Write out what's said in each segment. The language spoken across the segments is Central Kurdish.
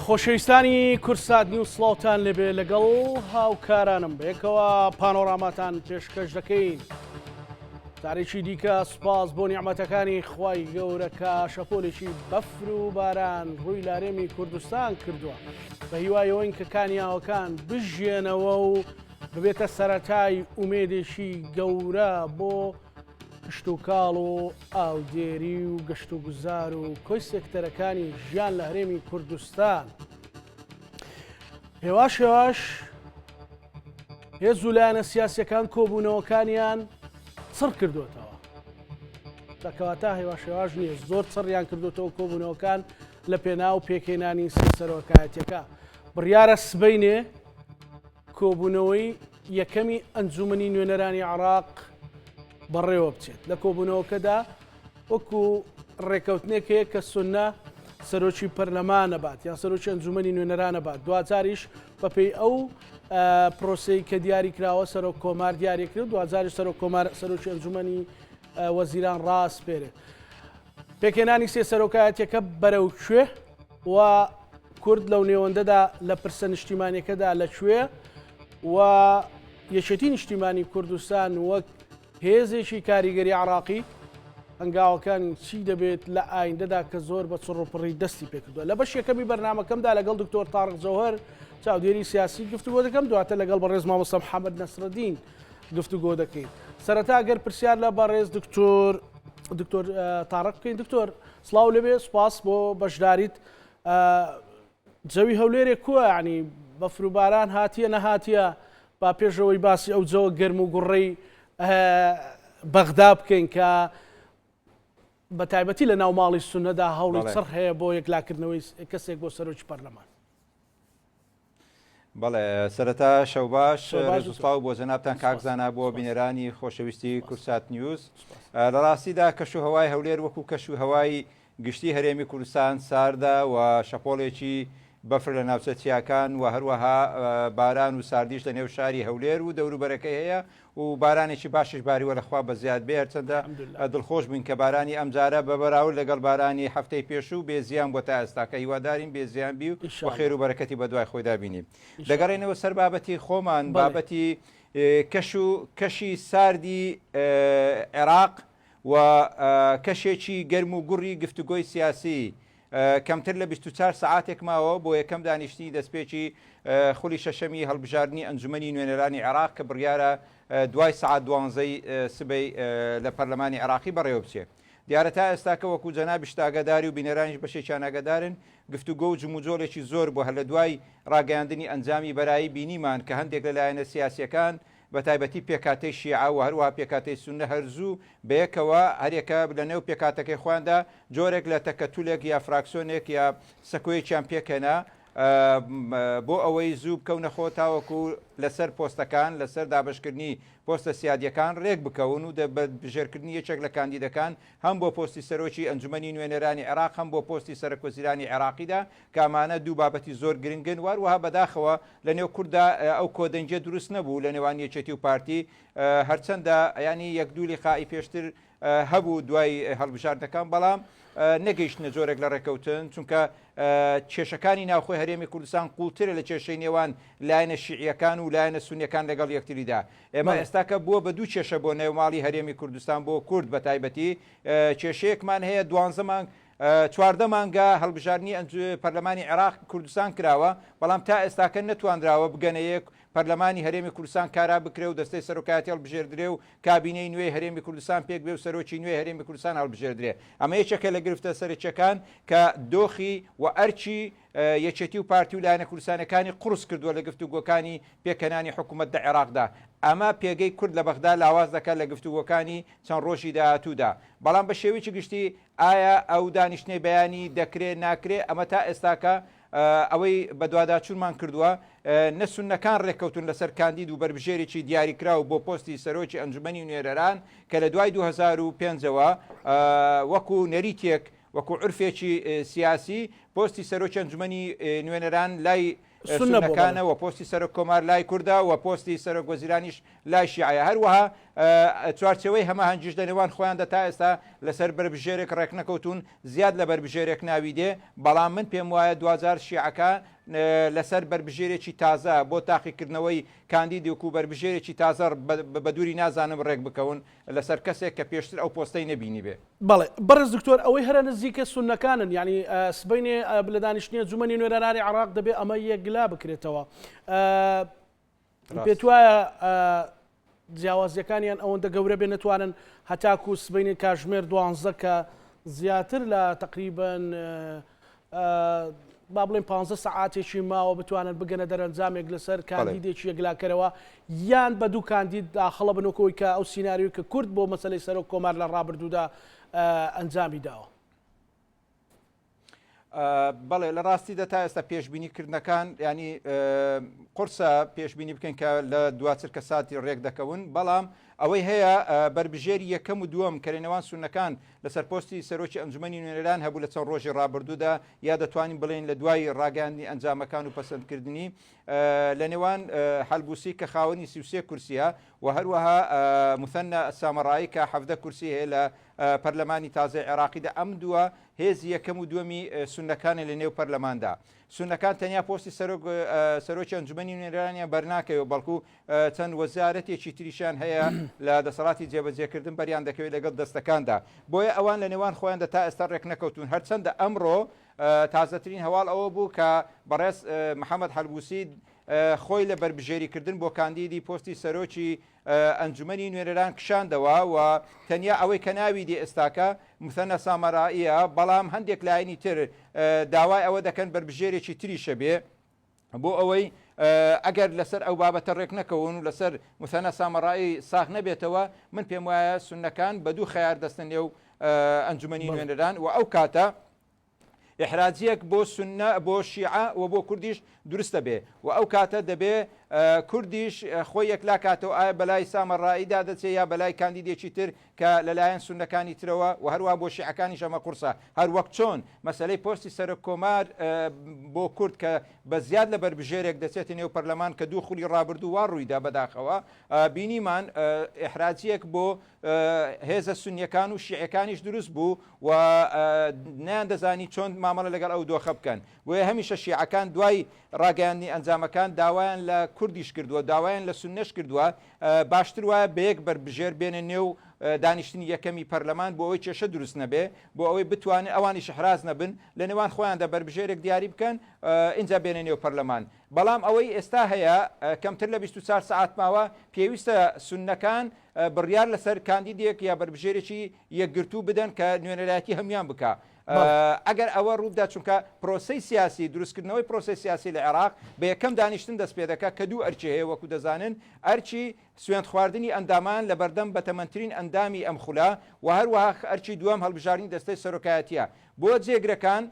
خۆشەویستانی کوردسات نیوز سڵاوتان لێبێ لەگەڵ هاوکارانم بەیەکەوە پانۆراماتان پێشکەش دەکەین. جارێکی دیکە سوپاس بۆ نیعمەتەکانی خوای گەورە کە شەپۆلێکی بەفر و باران ڕووی لارێمی کوردستان کردووە بە هیوای ئەوەین کە کانیاوەکان بژێنەوە و ببێتە سەرەتای ئومێدێکی گەورە بۆ کشتوکاڵ و ئاودێری و گەشتوگوزار و کۆی سێکتەرەکانی ژیان لە هەرێمی کوردستان. هێواش هێواش هێز و لایەنە سیاسیەکان کۆبوونەوەکانیان چڕ کردوێتەوە. کەواتە هێواش هێواش نییە زۆر چڕیان کردوێتەوە کۆبوونەوەکان لە پێناو پێکهێنانی سێ سەرۆکایەتیەکە. بڕیارە سبەینێ کۆبوونەوەی یەکەمی ئەنجومەنی نوێنەرانی عێراق بەڕێوە بچێت. لە کۆبوونەوەکەدا وەکو ڕێکەوتنێک هەیە کە سوننە سەرۆکی پەرلەمانە بات یان سەرۆکی ئەنجومەنی نوێنەرانە بات دواجاریش بەپێی ئەو پرۆسەی کە دیاری کراوە سەرۆک کۆمار دیاری کرد دواجاری سەرۆک کۆمار سەرۆکی ئەنجومەنی وەزیران ڕاسپێرێت. پێکهێنانی سێ سەرۆکایەتیەکە بەرەو کوێ و کورد لەو نێوەندەدا لە پرسە نیشتیمانیەکەدا لە کوێ و یەکێتی نیشتیمانی کوردستان وەک هێزێکی کاریگەری عراقی هەنگاوەکانی چی دەبێت لە ئایندەدا کە زۆر بە چڕوپڕی دەستی پێکردووە لە بەش یەکەمی بەرنمەکەمدا لەگەڵ دکتۆر تارق جەوهەر چاودێری سیاسی گفتوگۆ دەکەم دواتر لەگەڵ بەڕێز مامۆستا محەممەد نەسرەدین گفتوگۆ دەکەین سەرەتا گەر پرسیار لە بەڕێز دکتۆر دکتۆر تاڕق بکەین دکتۆر سڵاو لەبێ سوپاس بۆ بەشداریت جەوی هەولێرێک کووە ینی بەفروباران هاتیە نەهاتیە با پێشەوەی باسی ئەو جەوە گەرم و گوڕەی بەغدا بکەین کە بە تایبەتی لە ناو ماڵی سونەدا هەوڵی چڕ هەیە بۆ یەکلاکردنەوەی کەسێک بۆ سەرۆکی پەرلەمان. بەڵێ سەرەتا شەوباش ڕێز و سڵاو بۆ جەنابتان کاک زانا بۆ بینەرانی خۆشەویستی کوردسات نیوز لە ڕاستیدا کەش و هەوای هەولێر وەکو کەش و هەوای گشتی هەرێمی کوردستان ساردە و شەپۆڵێکی بەفر لە ناوچە چیاکان و هەروەها باران و ساردیش لە نێو شاری هەولێر و دەوروبەرەکەی هەیە و بارانێکی باشیش باریوە لە خوا بەزیاد بێ هەرچەندە دڵخۆش بووین کە بارانی ئەمجارە بە بەراورد لەگەڵ بارانی هەفتەی پێشوو بێ زیان بووە تا ئێستاکە هیوادارین بێ زیان بی و خێر و بەرەکەتی بەدوای خۆیدا بینی دەگەڕێنەوە سەر بابەتی خۆمان بابەتی کەش و کەشی ساردی عێراق و کەشێکی گەرم و گوڕی گفتوگۆی سیاسی کەمتر لە 24 سەعاتێک ماوە بۆ یەکەم دانیشتنی دەستپێکی خولی شەشەمی هەڵبژاردنی ئەنجومەنی نوێنەرانی عێراق کە بڕیارە دوای سەعات دوانزەی سبەی لە پەرلەمانی عێراقی بەڕێوە بچێ. دیارە تا ئێستاکە وەکو جەنابیشت ئاگاداری و بینەرانیش بەشێکیان ئاگادارن گفتوگۆ و جموجۆڵێکی زۆر بوو هەر لە دوای ڕاگەیاندنی ئەنجامی بەرایی بینیمان کە هەندێک لە لایەنە سیاسیەکان بەتایبەتی پێکهاتەی شیعە و هەروەها پێکهاتەی سوننە هەر زوو بەیەکەوە هەریەکە لەنێو پێکهاتەکەی خۆیاندا جۆرێک لە تەکەتولێک یا فراکسیۆنێک یا سەکۆیەکیان پێکهێنا بۆ ئەوەی زوو بکەونە خۆ تاوەکو لەسەر پۆستەکان لەسەر دابەشکردنی پۆستە سیادیەکان رێک بکەون و بەربژێرکردنی یەکێک لە کاندیدەکان هەم بۆ پۆستی سەرۆکی ئەنجومەنی نوێنەرانی عێراق هەم بۆ پۆستی سەرەکوەزیرانی عێراقیدا کە ئەمانە دوو بابەتی زۆر گرنگن و هەروەها بەداخەوە لە نێو کورددا ئەو کۆدەنگیە دروست نەبوو لە نێوان یەکێتی و پارتی هەرچەندە ینی یەک دوو لیقائی پێشتر هەبوو دوای هەڵبژاردنەکان بەڵام نەگەیشتنە جۆرێک لە ڕێکەوتن چونکە کێشەکانی ناوخۆی هەرێمی کوردستان قوڵترە لە کێشەی نێوان لایەنە شیعیەکان و لایەنە سونیەکان لەگەڵ یەکتریدا ئێمە ئێستاکە بووە بە دوو کێشە بۆ نێوماڵی هەرێمی کوردستان بۆ کورد بە تایبەتی کێشەیەکمان هەیە دوانزە مانگ 14 مانگە هەڵبژاردنی پەرلەمانی عێراق کوردستان کراوە بەڵام تا ئێستاکە نەتوانراوە بگەنە یەک پەرلەمانی هەرێمی کوردستان کارا بکرێ و دەستەی سەرۆکایەتی هەڵبژێردرێ و کابینەی نوێی هەرێمی کوردستان پێک بێ و سەرۆکی نوێی هەرێمی کوردستان هەڵبژێردرێ. ئەمە یەکێکە لە گرفتە سەرەکییەکان کە دۆخی و ئەرکی یەکێتی و پارتی و لایەنە کوردستانییەکانی قوڕس کردووە لە گفتوگۆکانی پێکهێنانی حکوومەت لە عێراقدا. ئەمە پێگەی کورد لە بەغدا لاواز دەکات لە گفتوگۆکانی چەند ڕۆژی داهاتوودا. بەڵام بە شێوەیەکی گشتی ئایا ئەو دانیشتنەی بەیانی دەکرێ ناکرێ ئەمە تا ئێستاکە ئەوەی بەدواداچوونمان کردووە، نە سوننەکان رێککەوتوون لەسەر کاندید و بەربژێرێکی دیاریکراو بۆ پۆستی سەرۆکی ئەنجومەنی نوێنەران کە لە دوای 2005 ەوە وەکو نەریتێک وەکو عورفێکی سیاسی پۆستی سەرۆکی ئەنجومەنی نوێنەران لای سوننەکانە و پۆستی سەرۆک کۆمار لای کوردە و پۆستی سەرۆک وەزیرانیش لای شیعەیە. هەروەها چوارچێوەی هەماهەنگیش لە نێوان خۆیاندا تا ئێستا لەسەر بەربژێرێک ڕێکنەکەوتوون، زیاد لە بەربژێرێک ناوی دێ، بەڵام من پێم وایە دواجار شیعەکە لەسەر بەربژێرێکی تازە بۆ تاقیکردنەوەی کاندیدێک و بەربژێرێکی تازە بە دووری نازانم ڕێکبکەون لەسەر کەسێک کە پێشتر ئەو پۆستەی نەبینیبێ. بەڵێ بەڕێز دکتۆر ئەوەی هەرە نزیکە سوننەکانن یانی سبەینێ لە دانیشتنی ئەنجومەنی نوێنەرانی عێراق دەبێ ئەمە یەکلا بکرێتەوە. پێت وایە جیاوازیەکانیان ئەوەندە گەورە بێ نەتوانن هەتاکو سبینی کاژمێر دوانزە کە زیاتر لە تقریبن با بڵێن پ سەعاتێکی ماوە بتوانن بگەنە دەرەنجامێک لەسەر کاندیدێکی یەکلاکەرەوە یان بە دوو کاندید داخڵە بنەکەوەی کە ئەو سینناریوی کە کورد بۆ مەسلەی سەرۆک کۆمار لە ڕابردوودا ئەنجامی داوە. بەڵێ لە ڕاستیدا تا ئێستا پێشبینی کردنەکان ینی قورسە پێشبینی بکەین کە لە دواتر کە ساتی ڕێک دەکەون بەڵام ئەوەی هەیە بربژێری یەکەم و دووەم کە لە نێوان سونەکان لەسەر پۆستی سەرۆکی ئەنجومەنی نوێنەران هەبوو لە چەند ڕۆژی ڕابردوودا یا دەتوانین بڵێن لە دوای ڕاگەاندنی ئەنجامەکان و پەسەندکردنی لە نێوان حەلبوسی کە خاوەنی 33 کورسیە و هەروەها مثەنە سامەڕایی کە 17 کورسی هەیە لە پەرلەمانی تازەی عێراقیدا ئەم دووە هێزی یەکەم و دووەمی سوننەکانە لە نێو پەرلەماندا. سوننەکان تەنیا پۆستی سەرۆک سەرۆکی ئەنجومەنی نوێنەرانیان بەرناکەوێت بەڵکو چەند وەزارەتێکی تریشیان هەیە لە دەسەڵاتی جێبەجێکردن بەریان دەکەوێت لەگەڵ دەستەکاندا. بۆیە ئەوان لە نێوان خۆیاندا تا ئێستا ڕێکنەکەوتوون هەرچەندە ئەمڕۆ تازەترین هەواڵ ئەوە بوو کە بەڕێز محەمەد حەلبوسی خۆی لە بەربژێریکردن بۆ کاندیدی پۆستی سەرۆکی ئەنجومەنی نوێنەران کشاندەوە و تەنیا ئەوەی کە ناوی دێ ئێستاکە موسەننا سامەرائیە، بەڵام هەندێک لایەنی تر داوای ئەوە دەکەن بەربژێرێکی تریشە بێ بۆ ئەوەی ئەگەر لەسەر ئەو بابەتە ڕێک نەکەون و لەسەر موسەننا سامەڕائی ساغ نەبێتەوە من پێم وایە سوننەکان بە دوو خەیار دەستە نێو ئەنجومەنی نوێنەران و ئەو کاتە ئیحراجیەک بۆ سوننە بۆ شیعە و بۆ کوردیش دروست دەبێ و ئەو کاتە دەبێ کوردیش خۆی یەکلا کاتەوە ئایا بەلای سامەڕائیدا دەچێ یا بەلای کاندیدێکی تر کە لەلایەن سوننەکانی ترەوە و هەروە بۆ شیعەکانیش ئەمە قورسە هەر وەک چۆن مەسەلەی پۆستی سەرۆک کۆمار بۆ کورد کە بە زیاد لە بەربژێرێک دەچێتە نێو پەرلەمان کە دوو خولی ڕابردوو وا ڕوویدا بەداخەوە بینیمان ئیحراجیەک بۆ هێزە سونیەکان و شیعەکانیش دروست بوو و نەیاندەزانی چۆن مامەڵە لەگەڵ ئەو دۆخە بکەن. بۆیە هەمیشە شیعەکان دوای ڕاگەیاندنی ئەنجامەکان داوایان لە کوردیش کردووە، داوایان لە سوننەش کردووە باشتر وایە بە یەک بەربژێر بێنە نێو دانیشتنی یەکەمی پەرلەمان بۆ ئەوەی کێشە دروست نەبێ، بۆ ئەوەی بتوانن ئەوانیش ئیحراج نەبن، لە نێوان خۆیاندا بەربژێرێک دیاری بکەن ئینجا بێنە نێو پەرلەمان. بەڵام ئەوەی ئێستا هەیە کەمتر لە 24 سەعات ماوە، پێویستە سوننەکان بڕیار لەسەر کاندیدێک یا بەربژێرێکی یەکگرتوو بدەن کە نوێنەرایەتی هەموان بکا. ئەگەر ئەوە ڕووبدا چونکە پرۆسەی سیاسی دروستکردنەوەی پرۆسەی سیاسی لە عێراق بە یەکەم دانیشتن دەست پێ دەکات کە دوو ئەرکی هەیە وەکو دەزانن ئەرکی سوێند خواردنی ئەندامان لە بەردەم بەتەمەنترین ئەندامی ئەم خولە و هەروەها ئەرکی دووەم هەڵبژاردنی دەستەی سەرۆکایەتیە بۆ جێگرەکان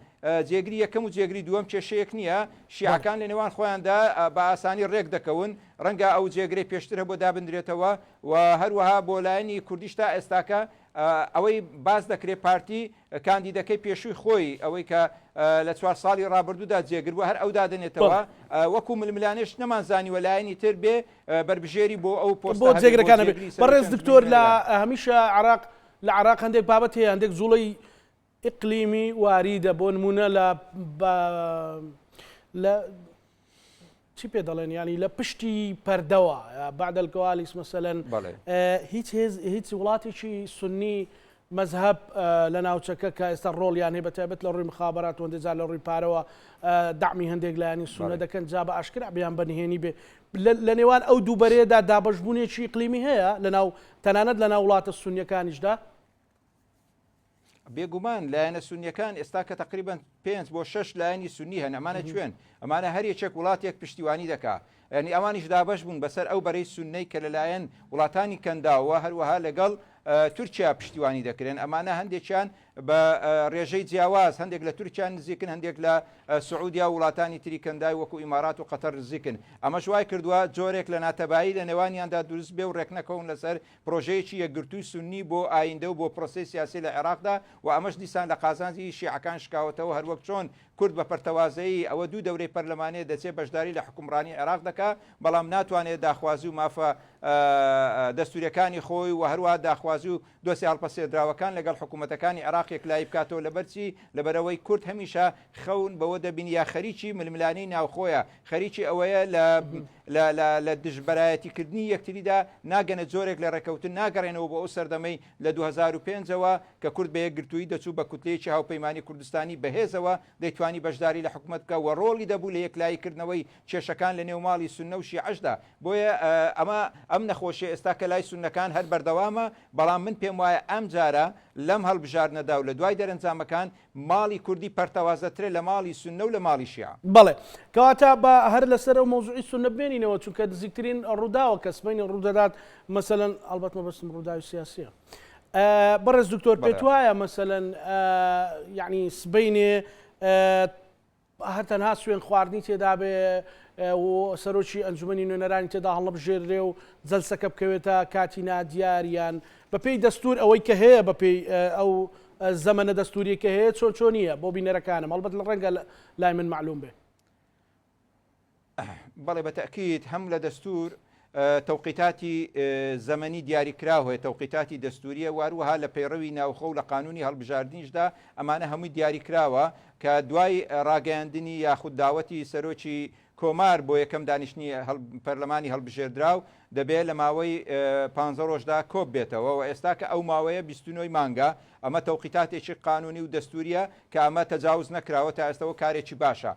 جێگری یەکەم و جێگری دووەم کێشەیەک نییە، شیعەکان لە نێوان خۆیاندا بە ئاسانی ڕێک دەکەون، ڕەنگە ئەو جێگرەی پێشتر هەبووە دابندرێتەوە و هەروەها بۆ لایەنی کوردیش تا ئێستاکە ئەوەی باس دەکرێت پارتی کاندیدەکەی پێشووی خۆی ئەوەی کە لە چوار ساڵی ڕابردوودا جێگر بووە هەر ئەو دادەنێتەوە وەکو ململانێش نەمانزانیوە لایەنی تر بێ بەربژێری بۆ ئەو پۆستە بۆ جێگرەکان هەبێ. بەڕێز دکتۆر لە هەمیشە عێراق لە عێراق هەندێک بابەت هەیە هەندێک جوڵەی ئیقلیمی واریدە بۆ نموونە لە لە چی پێ دەڵێن ینی لە پشتی پەردەوە بعد الكواليس مثلا هیچ هێز هیچ وڵاتێکی سنی مەزهب لە ناوچەکە کە ئێستا ڕۆڵیان هەیە بە تایبەت لە ڕووی مخابرات و هەندێک جار لە ڕووی پارەوە دەعمی هەندێک لایەنی سونە دەکەن جا بە ئاشکرا بیان بە نهێنی بێ لە نێوان ئەو دوو بەرەیەدا دابەشبوونێکی ئیقلیمی هەیە لە ناو تەنانەت لە ناو وڵاتە سونیەکانیشدا؟ بێگومان لایەنە سونیەکان ئێستا کە تقریبان پێنج بۆ شەش لایەنی سونی هەن ئەمانە کوێن ئەمانە هەر یەکێک وڵاتێک پشتیوانی دەکا یعنی ئەوانیش دابەش بوون بەسەر ئەو بەرەی سونەی کە لەلایەن وڵاتانی کەنداوە هەروەها لەگەڵ تورکیا پشتیوانی دەکرێن ئەمانە هەندێکیان بە ڕێژەی جیاواز، هەندێک لە تورکیا نزیکن، هەندێک لە سعودیا و وڵاتانی تری کەنداوی وەکو ئیمارات و قەتەر نزیکن. ئەمەش وای کردووە جۆرێک لە ناتەبایی لە نێوانیاندا دروست بێ و ڕێکنەکەون لەسەر پرۆژەیەکی یەکگرتووی سوننی بۆ ئایندە و بۆ پرۆسەی سیاسی لە عێراقدا و ئەمەش دیسان لە قازانجی شیعەکان شکاوەتەوە هەروەک چۆن کورد بە پەرتەوازەیی ئەوە دوو دەورەی پەرلەمانیە دەچێ بەشداری لە حوکمڕانی عێراق دەکا بەڵام ناتوانێ داخوازی و مافە دەستوریەکانی خۆی و هەروەها داخوازی و دۆسیە هەڵپەسێردراوەکان لەگەڵ حکوومەتەکانی عێراق یەکلایی بکاتەوە، لەبەرچی؟ لەبەرئەوەی کورد هەمیشە خەون بەوە دەبینی یا خەریکی ململانێی ناوخۆیە، خەریکی ئەوەیە لە لە لە لە دژبەرایەتیکردنی یەکتریدا ناگەنە جۆرێک لە ڕێککەوتن، ناگەڕێنەوە بۆ ئەو سەردەمەی لە 2005 ەوە کە کورد بە یەکگرتوویی دەچوو بە کوتلەیەکی هاوپەیمانی کوردستانی بەهێزەوە دەیتوانی بەشداری لە حکومەت بکا و ڕۆڵی دەبوو لە یەکلاییکردنەوەی کێشەکان لە نێو ماڵی سوننە و شیعەشدا. بۆیە ئەمە ئەم نەخۆشیە ئێستا کە لای سوننەکان هەر بەردەوامە، بەڵام من پێم وایە ئەمجارە لەم هەڵبژاردنەدا و لە دوای دەرەنجامەکان ماڵی کوردی پەرتەوازەترە لە ماڵی سوننە و لە ماڵی شیعە. بەڵێ. کەواتە با هەر لەسەر ئەو مەوزوعی سوننە بمێنینەوە، چونکە نزیکترین ڕووداوە کە سبەینێ ڕوودەدات، مەسەلەن ئەڵبەت مەبەستم ڕووداوی سیاسییە. بەڕێز دکتۆر پێت وایە مەسەلەن یعنی سبەینێ هەر تەنها سوێن خواردنی تێدابێ و سەرۆکی ئەنجومەنی نوێنەرانی تێدا هەڵنەبژێررێ و جەلسەکە بکەوێتە کاتی نادیار یان بەپێی دەستور ئەوەی کە هەیە بەپێی ئەو زەمەنە دەستوریە کە هەیە چۆن چۆنیە بۆ بینەرەکانم هەڵبەت لە ڕەنگە لای من معلوم بێ. بەڵێ بە تەئکید هەم لە دەستور تەوقیتاتی زەمەنی دیاریکراو هەیە، تەوقیتاتی دەستوریە و هەروەها لە پەیڕەوی ناوخۆ و لە قانونی هەڵبژاردنیشدا ئەمانە هەمووی دیاریکراوە کە دوای ڕاگەیاندنی یاخود داوەتی سەرۆکی کۆمار بۆ یەکەم دانیشتنی پەرلەمانی هەڵبژێردراو دەبێ لە ماوەی پانزە ڕۆژدا کۆب بێتەوە و ئێستا کە ئەو ماوەیە 29 مانگە ئەمە تەوقیتاتێکی قانونی و دەستوریە کە ئەمە تەجاوز نەکراوە تا ئێستەوە کارێکی باشە.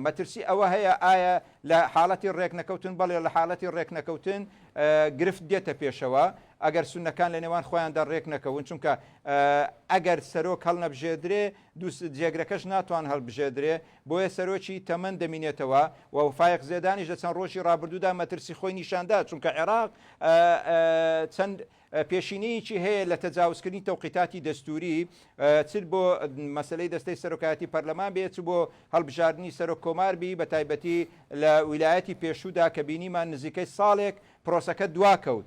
مەترسی ئەوە هەیە ئایا لە حاڵەتی ڕێکنەکەوتن بەڵێ لە حاڵەتی ڕێکنەکەوتن گرفت دێتە پێشەوە ئەگەر سونەکان لە نێوان خۆیاندا ڕێک نەکەون چونکە ئەگەر سەرۆک هەڵنەبژێردرێ دوو جێگرەکەش ناتوان هەڵبژێردرێ بۆیە سەرۆکی تەمەن دەمینێتەوە و فایق زێدانیش لە چەند ڕۆژی ڕابردوودا مەترسی خۆی نیشاندا چونکە عێراق چەند پێشینەیەکی هەیە لە تەجاوزکردنی تەوقیتاتی دەستووری، چ بۆ مەسەلەی دەستەی سەرۆکایەتی پەرلەمان بێ، چ بۆ هەڵبژاردنی سەرۆک کۆمار بی، بە تایبەتی لە ویلایەتی پێشوودا کە بینیمان نزیکەی ساڵێک پرۆسەکە دواکەوت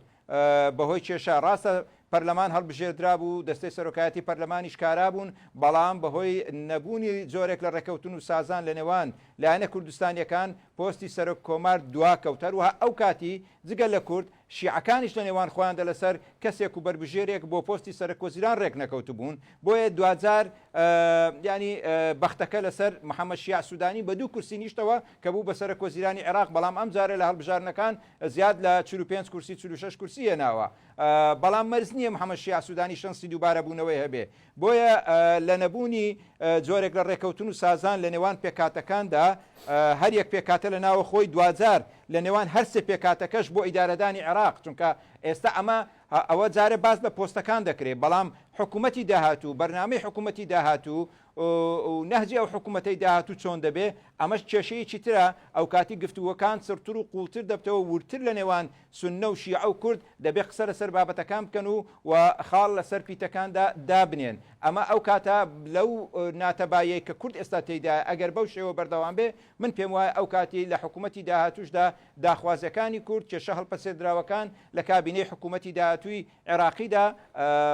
بەهۆی کێشە. ڕاستە پەرلەمان هەڵبژێردرابوو، دەستەی سەرۆکایەتی پەرلەمانیش کارا بوون، بەڵام بەهۆی نەبوونی جۆرێک لە ڕێککەوتن و سازان لە نێوان لایەنە کوردستانییەکان پۆستی سەرۆک کۆمار دواکەوت. هەروەها ئەو کاتی جگە لە کورد، شیعەکانیش لە نێوان خۆیاندا لەسەر کەسێک و بەربژێرێک بۆ پۆستی سەرەکوەزیران رێکنەکەوتبوون، بۆیە دواجار یانی بەختەکە لەسەر محەمەد شیاع سودانی بە دوو کورسی نیشتەوە کە بوو بە سەرەکوەزیرانی عێراق، بەڵام ئەمجارە لە هەڵبژاردنەکان زیاد لە 45 کورسی 46 کورسی هێناوە، بەڵام مەرج نییە محەمەد شیاع سودانی شەنسی دووبارەبوونەوەی هەبێ، بۆیە لە نەبوونی جۆرێک لە ڕێکەوتن و سازان لە نێوان پێکهاتەکاندا، هەر یەک پێکهاتە لە ناوە خۆی دواجار لە نێوان هەر سێ پێکهاتەکەش بۆ ئیدارەدانی عێراق، چونکە ئێستا ئەمە ئەوە جارێ باس لە پۆستەکان دەکرێ، بەڵام حکوومەتی داهاتوو، بەرنامەی حکوومەتی داهاتوو و نەهجی ئەو حکوومەتەی داهاتوو چۆن دەبێ، ئەمەش کێشەیەکی ترە، ئەوکاتی گفتوگۆکان چڕتر و قووڵتر دەبتەوە، وردتر لە نێوان سوننە و شیعە و کورد دەبێ قسە لەسەر بابەتەکان بکەن و و خاڵ لەسەر پیتەکاندا دابنێن. ئەمە ئەو کاتە لەو ناتەباییەی کە کورد ئێستا تێیدایە ئەگەر بەو شێوە بەردەوام بێ من پێم وایە ئەو کاتی لە حکوومەتی داهاتووشدا داخوازییەکانی کورد، کێشە هەڵپەسێردراوەکان لە کابینەی حکوومەتی داهاتووی عێراقیدا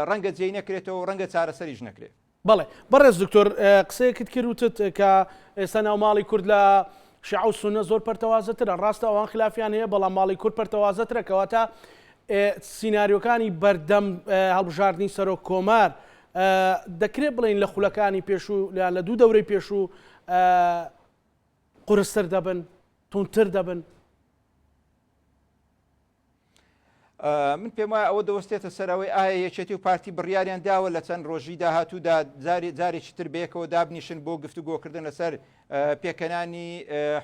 ڕەنگە جێی نەکرێتەوە و ڕەنگە چارەسەریش نەکرێ. بەڵێ بەڕێز دکتۆر قسەیەکت کرد وتت کە ئێستا ناو ماڵی کورد لە شیعە و سوننە زۆر پەرتەوازەترە ڕاستە ئەوان خلافیان هەیە بەڵام ماڵی کورد پەرتەوازەترە کەواتە سیناریۆکانی بەردەم هەڵبژاردنی سەرۆک کۆمار دەکرێت بڵین لە خولەکانی پێشوو یان لە دوو دەورەی پێشوو قورستر دەبن توندتر دەبن. من پێم وایە ئەوە دەوەستێتە سەر ئەوەی ئایا یەکێتی و پارتی بڕیاریان داوە لە چەند ڕۆژی داهاتوودا جارێکی تر بەیەکەوە دابنیشن بۆ گفتوگۆکردن لەسەر پێکەنانی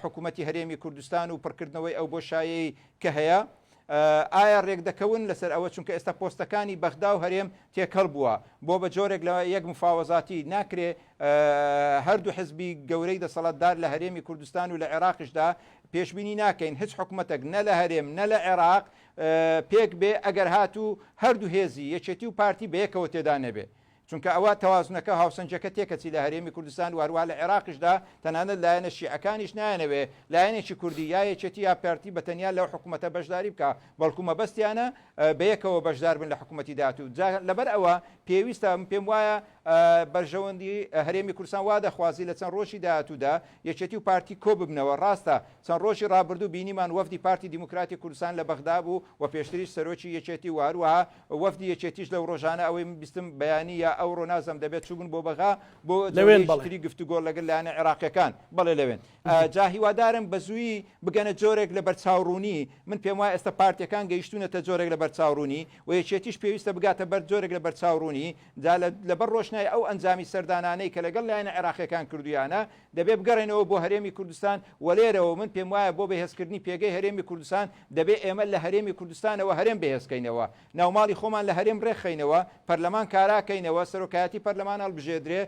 حکوومەتی هەرێمی کوردستان و پڕکردنەوەی ئەو بۆشایەی کە هەیە. ئایا ڕێکدەکەون لەسەر ئەوە چونکە ئێستا پۆستەکانی بەغدا و هەرێم تێکەڵ بووە بۆ بە جۆرێک لە یەک مفاوەزاتی ناکرێ هەردوو حزبی گەورەی دەسەڵاتدار لە هەرێمی کوردستان و لە عێراقیشدا پێشبینی ناکەین هیچ حکومەتەک نە لە هەرێم نە لە عێراق پێک بێ ئەگەر هاتوو هەردوو هێزی یەکێتی و پارتی بەیەکەوە تێدا نەبێ. چونکە ئەوە تەوازنەکە هاوسەنگیەکە تێکەچی لە هەرێمی کوردستان و هەروەها لە عێراقیشدا تەنانەت لایەنە شیعەکانیش نایانەوێ لایەنێکی کوردی یا یەکێتی یا پارتی بە تەنیا لەو حکومەتە بەشداری بکا بەڵکو مەبەستیانە بەیەکەوە بەشدار بن لە حکومەتی داهاتوو جا لەبەر ئەوە پێویستە من پێم وایە بەرژەوەندی هەرێمی کوردستان وا دەخوازی لە چەند ڕۆژی داهاتوودا یەکێتی و پارتی کۆ ببنەوە ڕاستە چەند ڕۆژی ڕابردوو بینیمان وەفدی پارتی دیموکراتی کوردستان لە بەغدا بوو و پێشتریش سەرۆکی یەکێتی و هەروەها وەفدی یەکێتیش لەو ڕۆژانە ئەوەی من بیستم بەیانی یا ئەوڕۆ نازم دەبێت چووبن بۆ بەغا بۆ لەوێن جەولەیەکی بەڵێ. تری گفتوگۆ لەگەل لایەنە عێراقیەکان بەڵێ لەوێن جا هیوادارم بە زوویی بگەنە جۆرێک لە بەرچاوڕوونی من پێم وایە ئێستا پارتیەکان گەیشتوونەتە جۆرێک لە بەرچاوڕوونی و یەکێتیش پێویستە بگاتە بەر جۆرێک لە بەرچاوڕوونی جا لەبەر ڕۆشنای ئەو ئەنجامی سەردانانەی کە لەگەڵ لایەنە عێراقیەکان کردوویانە دەبێ بگەڕێنەوە بۆ هەرێمی کوردستان و لێرەوە من پێم وایە بۆ بەهێزکردنی پێگەی هەرێمی کوردستان دەبێ ئێمە لە هەرێمی کوردستانەوە هەرێم بەهێزکەینەوە، ناوماڵی خۆمان لە هەرێم ڕێکخەینەوە، پەرلەمان کاراکەینەوە، سەرۆکایەتی پەرلەمان هەڵبژێردرێ،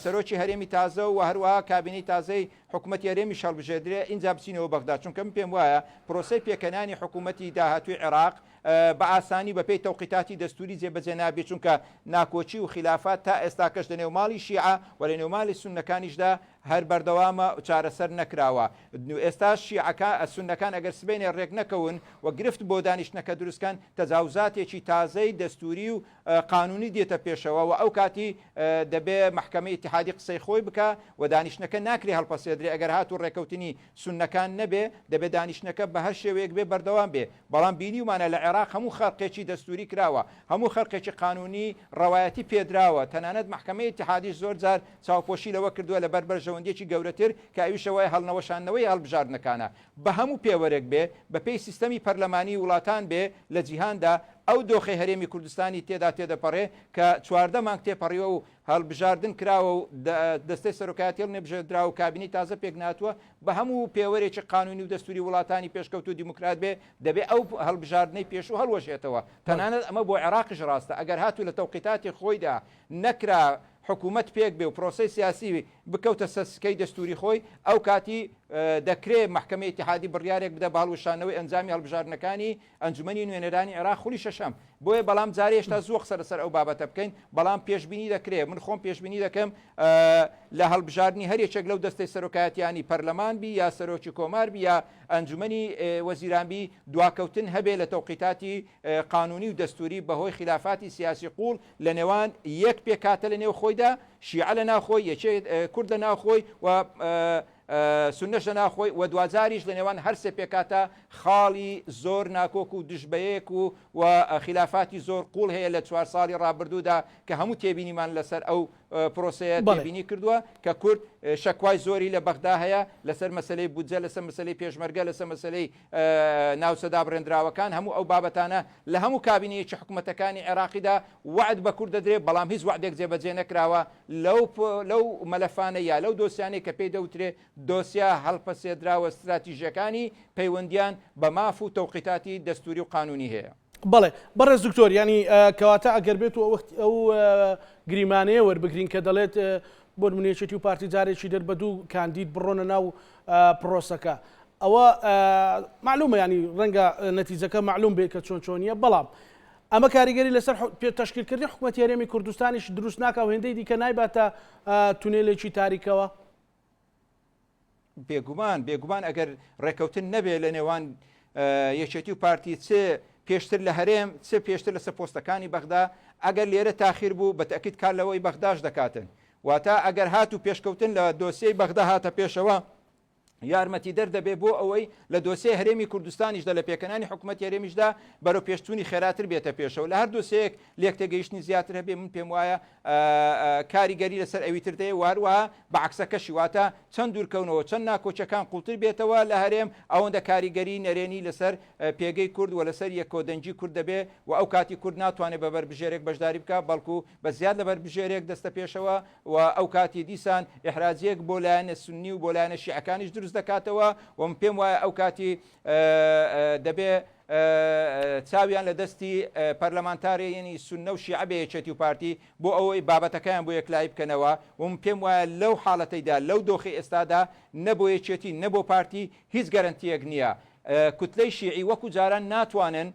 سەرۆکی هەرێمی تازە و هەروەها کابینەی تازەی حکوومەتی هەرێمیش هەڵبژێردرێ، ئینجا بچینەوە بەغدا، چونکە من پێم وایە پرۆسەی پێکهێنانی حکوومەتی داهاتووی عێراق بە ئاسانی بە پێی تەوقیتاتی دەستووری جێبەجێ نابێ، چونکە ناکۆکی و خیلافات تا ئێستاکەش لە نێو ماڵی شیعە و لە نێو ماڵی سوننەکانیشدا هەر بەردەوامە و چارەسەر نەکراوە. ئێستاش شیعەکان، سوننەکان ئەگەر سبەینێ ڕێک نەکەون و گرفت بۆ دانیشتنەکە دروست کەن، تەجاوزاتێکی تازەی دەستووری و قانوونی دێتە پێشەوە و ئەو کاتی دەبێ مەحکەمەی ئیتیحادی قسەی خۆی بکا و دانیشتنەکە ناکرێ هەڵپەسێردرێ ئەگەر هاتوو ڕێکەوتنی سوننەکان نەبێ دەبێ دانیشتنەکە بە هەر شێوەیەک بێ بەردەوام بێ. بەڵام بینیومانە لە عێراق هەموو خەرقێکی دەستوری کراوە، هەموو خەرقێکی قانونی ڕەوایەتی پێدراوە، تەنانەت مەحکەمەی ئیتیحادیش زۆر جار چاوپۆشی لەوە کردووە لەبەر بەرژەوەندیەکی گەورەتر کە ئەویش ئەوەیە هەڵنەوەشاندنەوەی هەڵبژاردنەکانە بە هەموو پێوەرێک بێ بەپێی سیستەمی پەرلەمانی وڵاتان بێ لە جیهاندا ئەو دۆخەی هەرێمی کوردستانی تێدا تێدەپەڕێ کە 14 مانگ تێپەڕیوە و هەڵبژاردن کراوە و دەستەی سەرۆکایەتی هەڵنەبژێردراوە و کابینەی تازە پێکنەهاتووە، بە هەموو پێوەرێکی قانونی و دەستوری وڵاتانی پێشکەوتوو دیموکرات بێ، دەبێ ئەو هەڵبژاردنەی پێشوو هەڵوەشێتەوە. تەنانەت ئەمە بۆ عێراقیش ڕاستە، ئەگەر هاتوو لە تەوقیتاتی خۆیدا نەکرا حکوومەت پێک بێ و پرۆسەی سیاسی بکەوتە سەر سکەی دەستوری خۆی، ئەو کاتی دەکرێ مەحکەمەی ئیتیحادی بڕیارێک بدا بە هەڵوەشاندنەوەی ئەنجامی هەڵبژاردنەکانی ئەنجومەنی نوێنەرانی عێراق خولی شەشەم. بۆیە بەڵام جارێ هێشتا زووە قسە لەسەر ئەو بابەتە بکەین، بەڵام پێشبینی دەکرێ، من خۆم پێشبینی دەکەم لە هەڵبژاردنی هەر یەکێک لەو دەستەی سەرۆکایەتیانی پەرلەمان بی یا سەرۆکی کۆمار بی یا ئەنجومەنی وەزیران بی دواکەوتن هەبێ لە تەوقیتاتی قانونی و دەستوری بەهۆی خیلافاتی سیاسی قوڵ لە نێوان یەک پێکهاتە لە نێو خۆیدا شیعە لە ناوخۆی یەکێ کورد لە ناوخۆی و سوننەش لە ناوخۆی و دواجاریش لە نێوان هەر سێ پێکهاتە خاڵی زۆر ناکۆک و دژ بەیەک و و خیلافاتی زۆر قوڵ هەیە لە چوار ساڵی ڕابردوودا کە هەموو تێبینیمان لەسەر ئەو پرۆسەیە تێبینی کردووە کە کورد شەکوای زۆری لە بەغدا هەیە لەسەر مەسەلەی بودجە لەسەر مەسەلەی پێشمەرگە لەسەر مەسەلەی ناوچە دابڕێندراوەکان هەموو ئەو بابەتانە لە هەموو کابینەیەکی حکومەتەکانی عێراقیدا وەعد بە کورد دەدرێت بەڵام هیچ وەعدێک جێبەجێ نەکراوە لەو لەو مەلەفانە یا لەو دۆسیانەی کە پێی دەوترێ دۆسیە هەڵپەسێردراوە ستراتیژیەکانی پەیوەندیان بە ماف و تەوقیتاتی دەستوری و قانونی هەیە. بەڵێ بەڕێز دکتۆر یانی کەواتە ئەگەر بێت و ئەوەخت ئەو گریمانەیە وەربگرین کە دەڵێت بۆ نمونە یەکێتی و پارتی جارێکی دەر بە دوو کاندید بڕۆنە ناو پرۆسەکە ئەوە معلومە ینی ڕەنگە نەتیجەکە معلوم بێت کە چۆن چۆنیە بەڵام ئەمە کاریگەری لەسەر تەشکیلکردنی حکوومەتی هەرێمی کوردستانیش دروست ناکا و هێندەی دیکە نایباتە تونێلێکی تاریکەوە؟ بێگومان بێگومان ئەگەر ڕێکەوتن نەبێ لە نێوان یەکێتی و پارتی چ پێشتر لە هەرێم چ پێشتر لەسەر پۆستەکانی بەغدا ئەگەر لێرە تاخیر بوو بە تەئکید کار لەوەی بەغداش دەکاتن واتە ئەگەر هاتوو پێشکەوتن لە دۆسیەی بەغدا هاتە پێشەوە یارمەتیدەر دەبێت بۆ ئەوەی لە دۆسیەی هەرێمی کوردستانیشدا لە پێکهێنانی حکومەتی هەرێمیشدا بەرەو پێشچوونی خێراتر بێتە پێشەوە لە هەر دۆسیەیەک لێکتێگەیشتنی زیاتر هەبێ من پێم وایە کاریگەری لەسەر ئەوی تر دەیە و هەروەها بە عەکسەکەشی واتە چەند دوورکەونەوە چەند ناکۆکیەکان قوڵتر بێتەوە لە هەرێم ئەوەندە کاریگەری نەرێنی لەسەر پێگەی کورد و لەسەر یەککۆدەنگی کورد دەبێ و ئەو کاتی کورد ناتوانێت بە بەربژێرێک بەشداری بکا بەڵکو بە زیاد لە بەربژێرێک دەستە پێشەوە و ئەو کاتی دیسان ئیحراجیەک بۆ لایەنە سوننی و بۆ لایەنە شیعەکانیش دروست دەکاتەوە و من پێم وایە ئەو کاتی دەبێ چاویان لە دەستی پەرلەمانتارێنی سوننە و شیعە بێ یەکێتی و پارتی بۆ ئەوەی بابەتەکەیان بۆ یەکلایی بکەنەوە و من پێم وایە لەو حاڵەتەیدا لەو دۆخی ئێستادا نە بۆ یەکێتی نە بۆ پارتی هیچ گەرەنتیەک نییە. کوتلەی شیعی وەکو جاران ناتوانن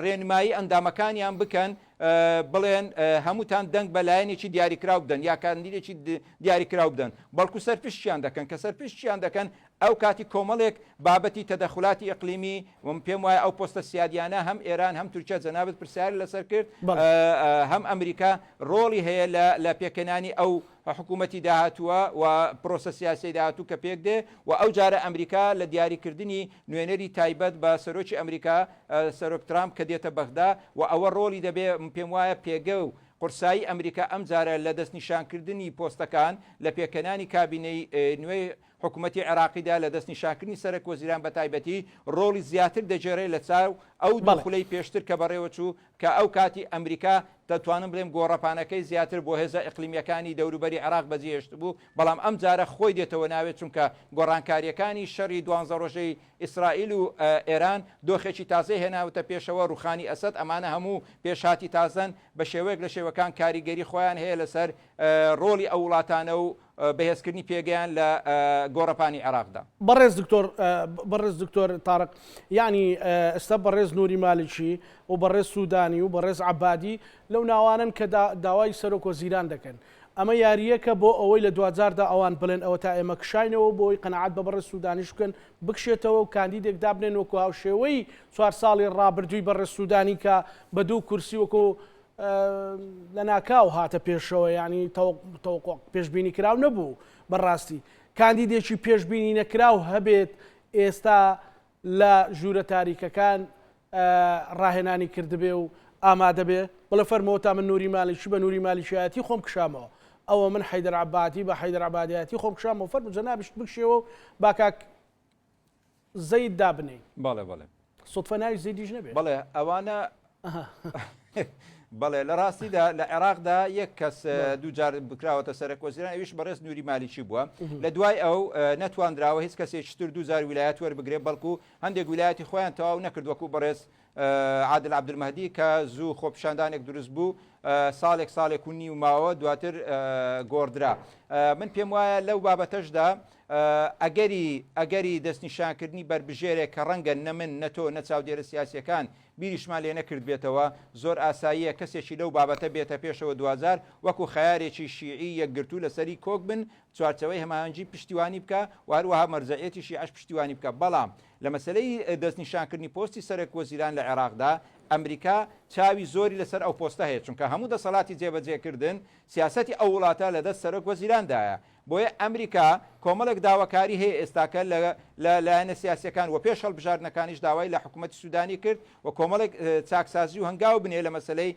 ڕێنمایی ئەندامەکانیان بکەن بڵێن هەمووتان دەنگ بە لایەنێکی دیاریکراو بدەن یا کاندیدێکی دیاریکراو بدەن، بەڵکو سەرپشکیان دەکەن، کە سەرپشکیان دەکەن ئەو کاتی کۆمەڵێک بابەتی تەدەخولاتی ئیقلیمی و من پێم وایە ئەو پۆستە سیادیانە هەم ئێران هەم تورکیا جەنابت پرسیارت لەسەر کرد هەم ئەمریکا ڕۆڵی هەیە لە لە پێکهێنانی ئەو حکوومەتی داهاتووە و پرۆسە سیاسیەی داهاتوو کە پێک دێ و ئەو جارە ئەمریکا لە دیاریکردنی نوێنەری تایبەت بە سەرۆکی ئەمریکا سەرۆک ترامپ کە دێتە بەغدا و ئەوە ڕۆڵی دەبێ من پێم وایە پێگە و قورسایی ئەمریکا ئەم جارە لە دەستنیشانکردنی پۆستەکان لە پێکهێنانی کابینەی نوێی حکومەتی عێراقیدا لە دەستنیشانکردنی سەرەک وەزیران بەتایبەتی ڕۆڵی زیاتر دەگێڕێ لە چاو ئەو دوو خولەی پێشتر کە بەڕێوەچوو کە ئەو کاتی ئەمریکا دەتوانم بڵێم گۆڕەپانەکەی زیاتر بۆ هێزە ئیقلیمییەکانی دەوروبەری عێراق بەجێهێشتبوو، بەڵام ئەم جارە خۆی دێتەوە ناوێ چونکە گۆڕانکارییەکانی شەڕی دوانزە ڕۆژەی ئیسرائیل و ئێران دۆخێکی تازەی هێناوەتە پێشەوە، ڕوخانی ئەسەد ئەمانە هەموو پێشهاتی تازەن بە شێوەیەک لە شێوەکان کاریگەری خۆیان هەیە لەسەر ڕۆڵی ئەو وڵاتانە و بەهێزکردنی پێگەیان لە گۆڕەپانی عێراقدا. بەڕێز دکتۆر بەڕێز دکتۆر تارق یەعنی ئێستا بەڕێز نوری مالکی و بەڕێز سودانی و بەڕێز عەبادی لەو ناوانەن کە داوای سەرۆک وەزیران دەکەن ئەمە یارییەکە بۆ ئەوەی لە دواجاردا ئەوان بڵێن ئەوەتا ئێمە کشاینەوە بۆ ئەوەی قەناعەت بە بەڕێز سودانیش بکەن بکشێتەوە و کاندیدێک دابنێن وەکو هاوشێوەی چوار ساڵی ڕابردووی بەڕێز سودانی کە بە دوو کورسی وەکو لەناکاو هاتە پێشەوە یانی تەوەقوع پێشبینی کراو نەبوو بەڕاستی کاندیدێکی پێشبینی نەکراو هەبێت ئێستا لە ژوورە تاریکەکان ڕاهێنانی کردبێ و ئامادە بێ بڵێ فەرمەوە تا من نوری مالیکی بە نوری مالیکیایەتی خۆم کشامەوە ئەوە من حەیدەر عەبادی بە حەیدەر عەبادیایەتی خۆم کشامەوە فەرموو جەنابیشت بکشێوە و با کاک زەید دابنێین. بەڵێ بەڵێ. سوتفە ناوی زەیدیش نەبێ. بەڵێ ئەوانە بەڵێ لە ڕاستیدا لە عێراقدا یەک کەس دوو جار بکراوەتە سەرەک وەزیران ئەویش بەڕێز نوری مالیکی بووە لە دوای ئەو نەتواندراوە هیچ کەسێکی تر دوو جار ویلایەت وەربگرێ بەڵکو هەندێک ویلایەتی خۆیان تەواو نەکرد وەکو بەڕێز عادل عەبدولمەهدی کە زوو خۆپیشاندانێک دروست بوو ساڵێک ساڵێک و نیو ماوە دواتر گۆڕدرا من پێم وایە لەو بابەتەشدا ئەگەری ئەگەری دەستنیشانکردنی بەربژێرێک کە ڕەنگە نە من نە تۆ نە چاودێرە سیاسیەکان بیریشمان لێ نەکردبێتەوە زۆر ئاساییە کەسێکی لەو بابەتە بێتە پێشەوە دواجار وەکو خەیارێکی شیعی یەکگرتوو لەسەری کۆک بن چوارچێوەی هەماهەنگی پشتیوانی بکا و هەروەها مەرجەعیەتی شیعەش پشتیوانی بکا بەڵام لە مەسەلەی دەستنیشانکردنی پۆستی سەرەک وەزیران لە عێراقدا ئەمریکا چاوی زۆری لەسەر ئەو پۆستە هەیە چونکە هەموو دەسەڵاتی جێبەجێکردن سیاسەتی ئەو وڵاتە لەدەست سەرۆک وەزیراندایە بۆیە ئەمریکا کۆمەڵێک داواکاری هەیە ئێستاکە لە لە لایەنە سیاسیەکان و پێش هەڵبژاردنەکانیش داوای لە حکوومەتی سوودانی کرد و کۆمەڵێک چاکسازی و هەنگاو بنێ لە مەسەلەی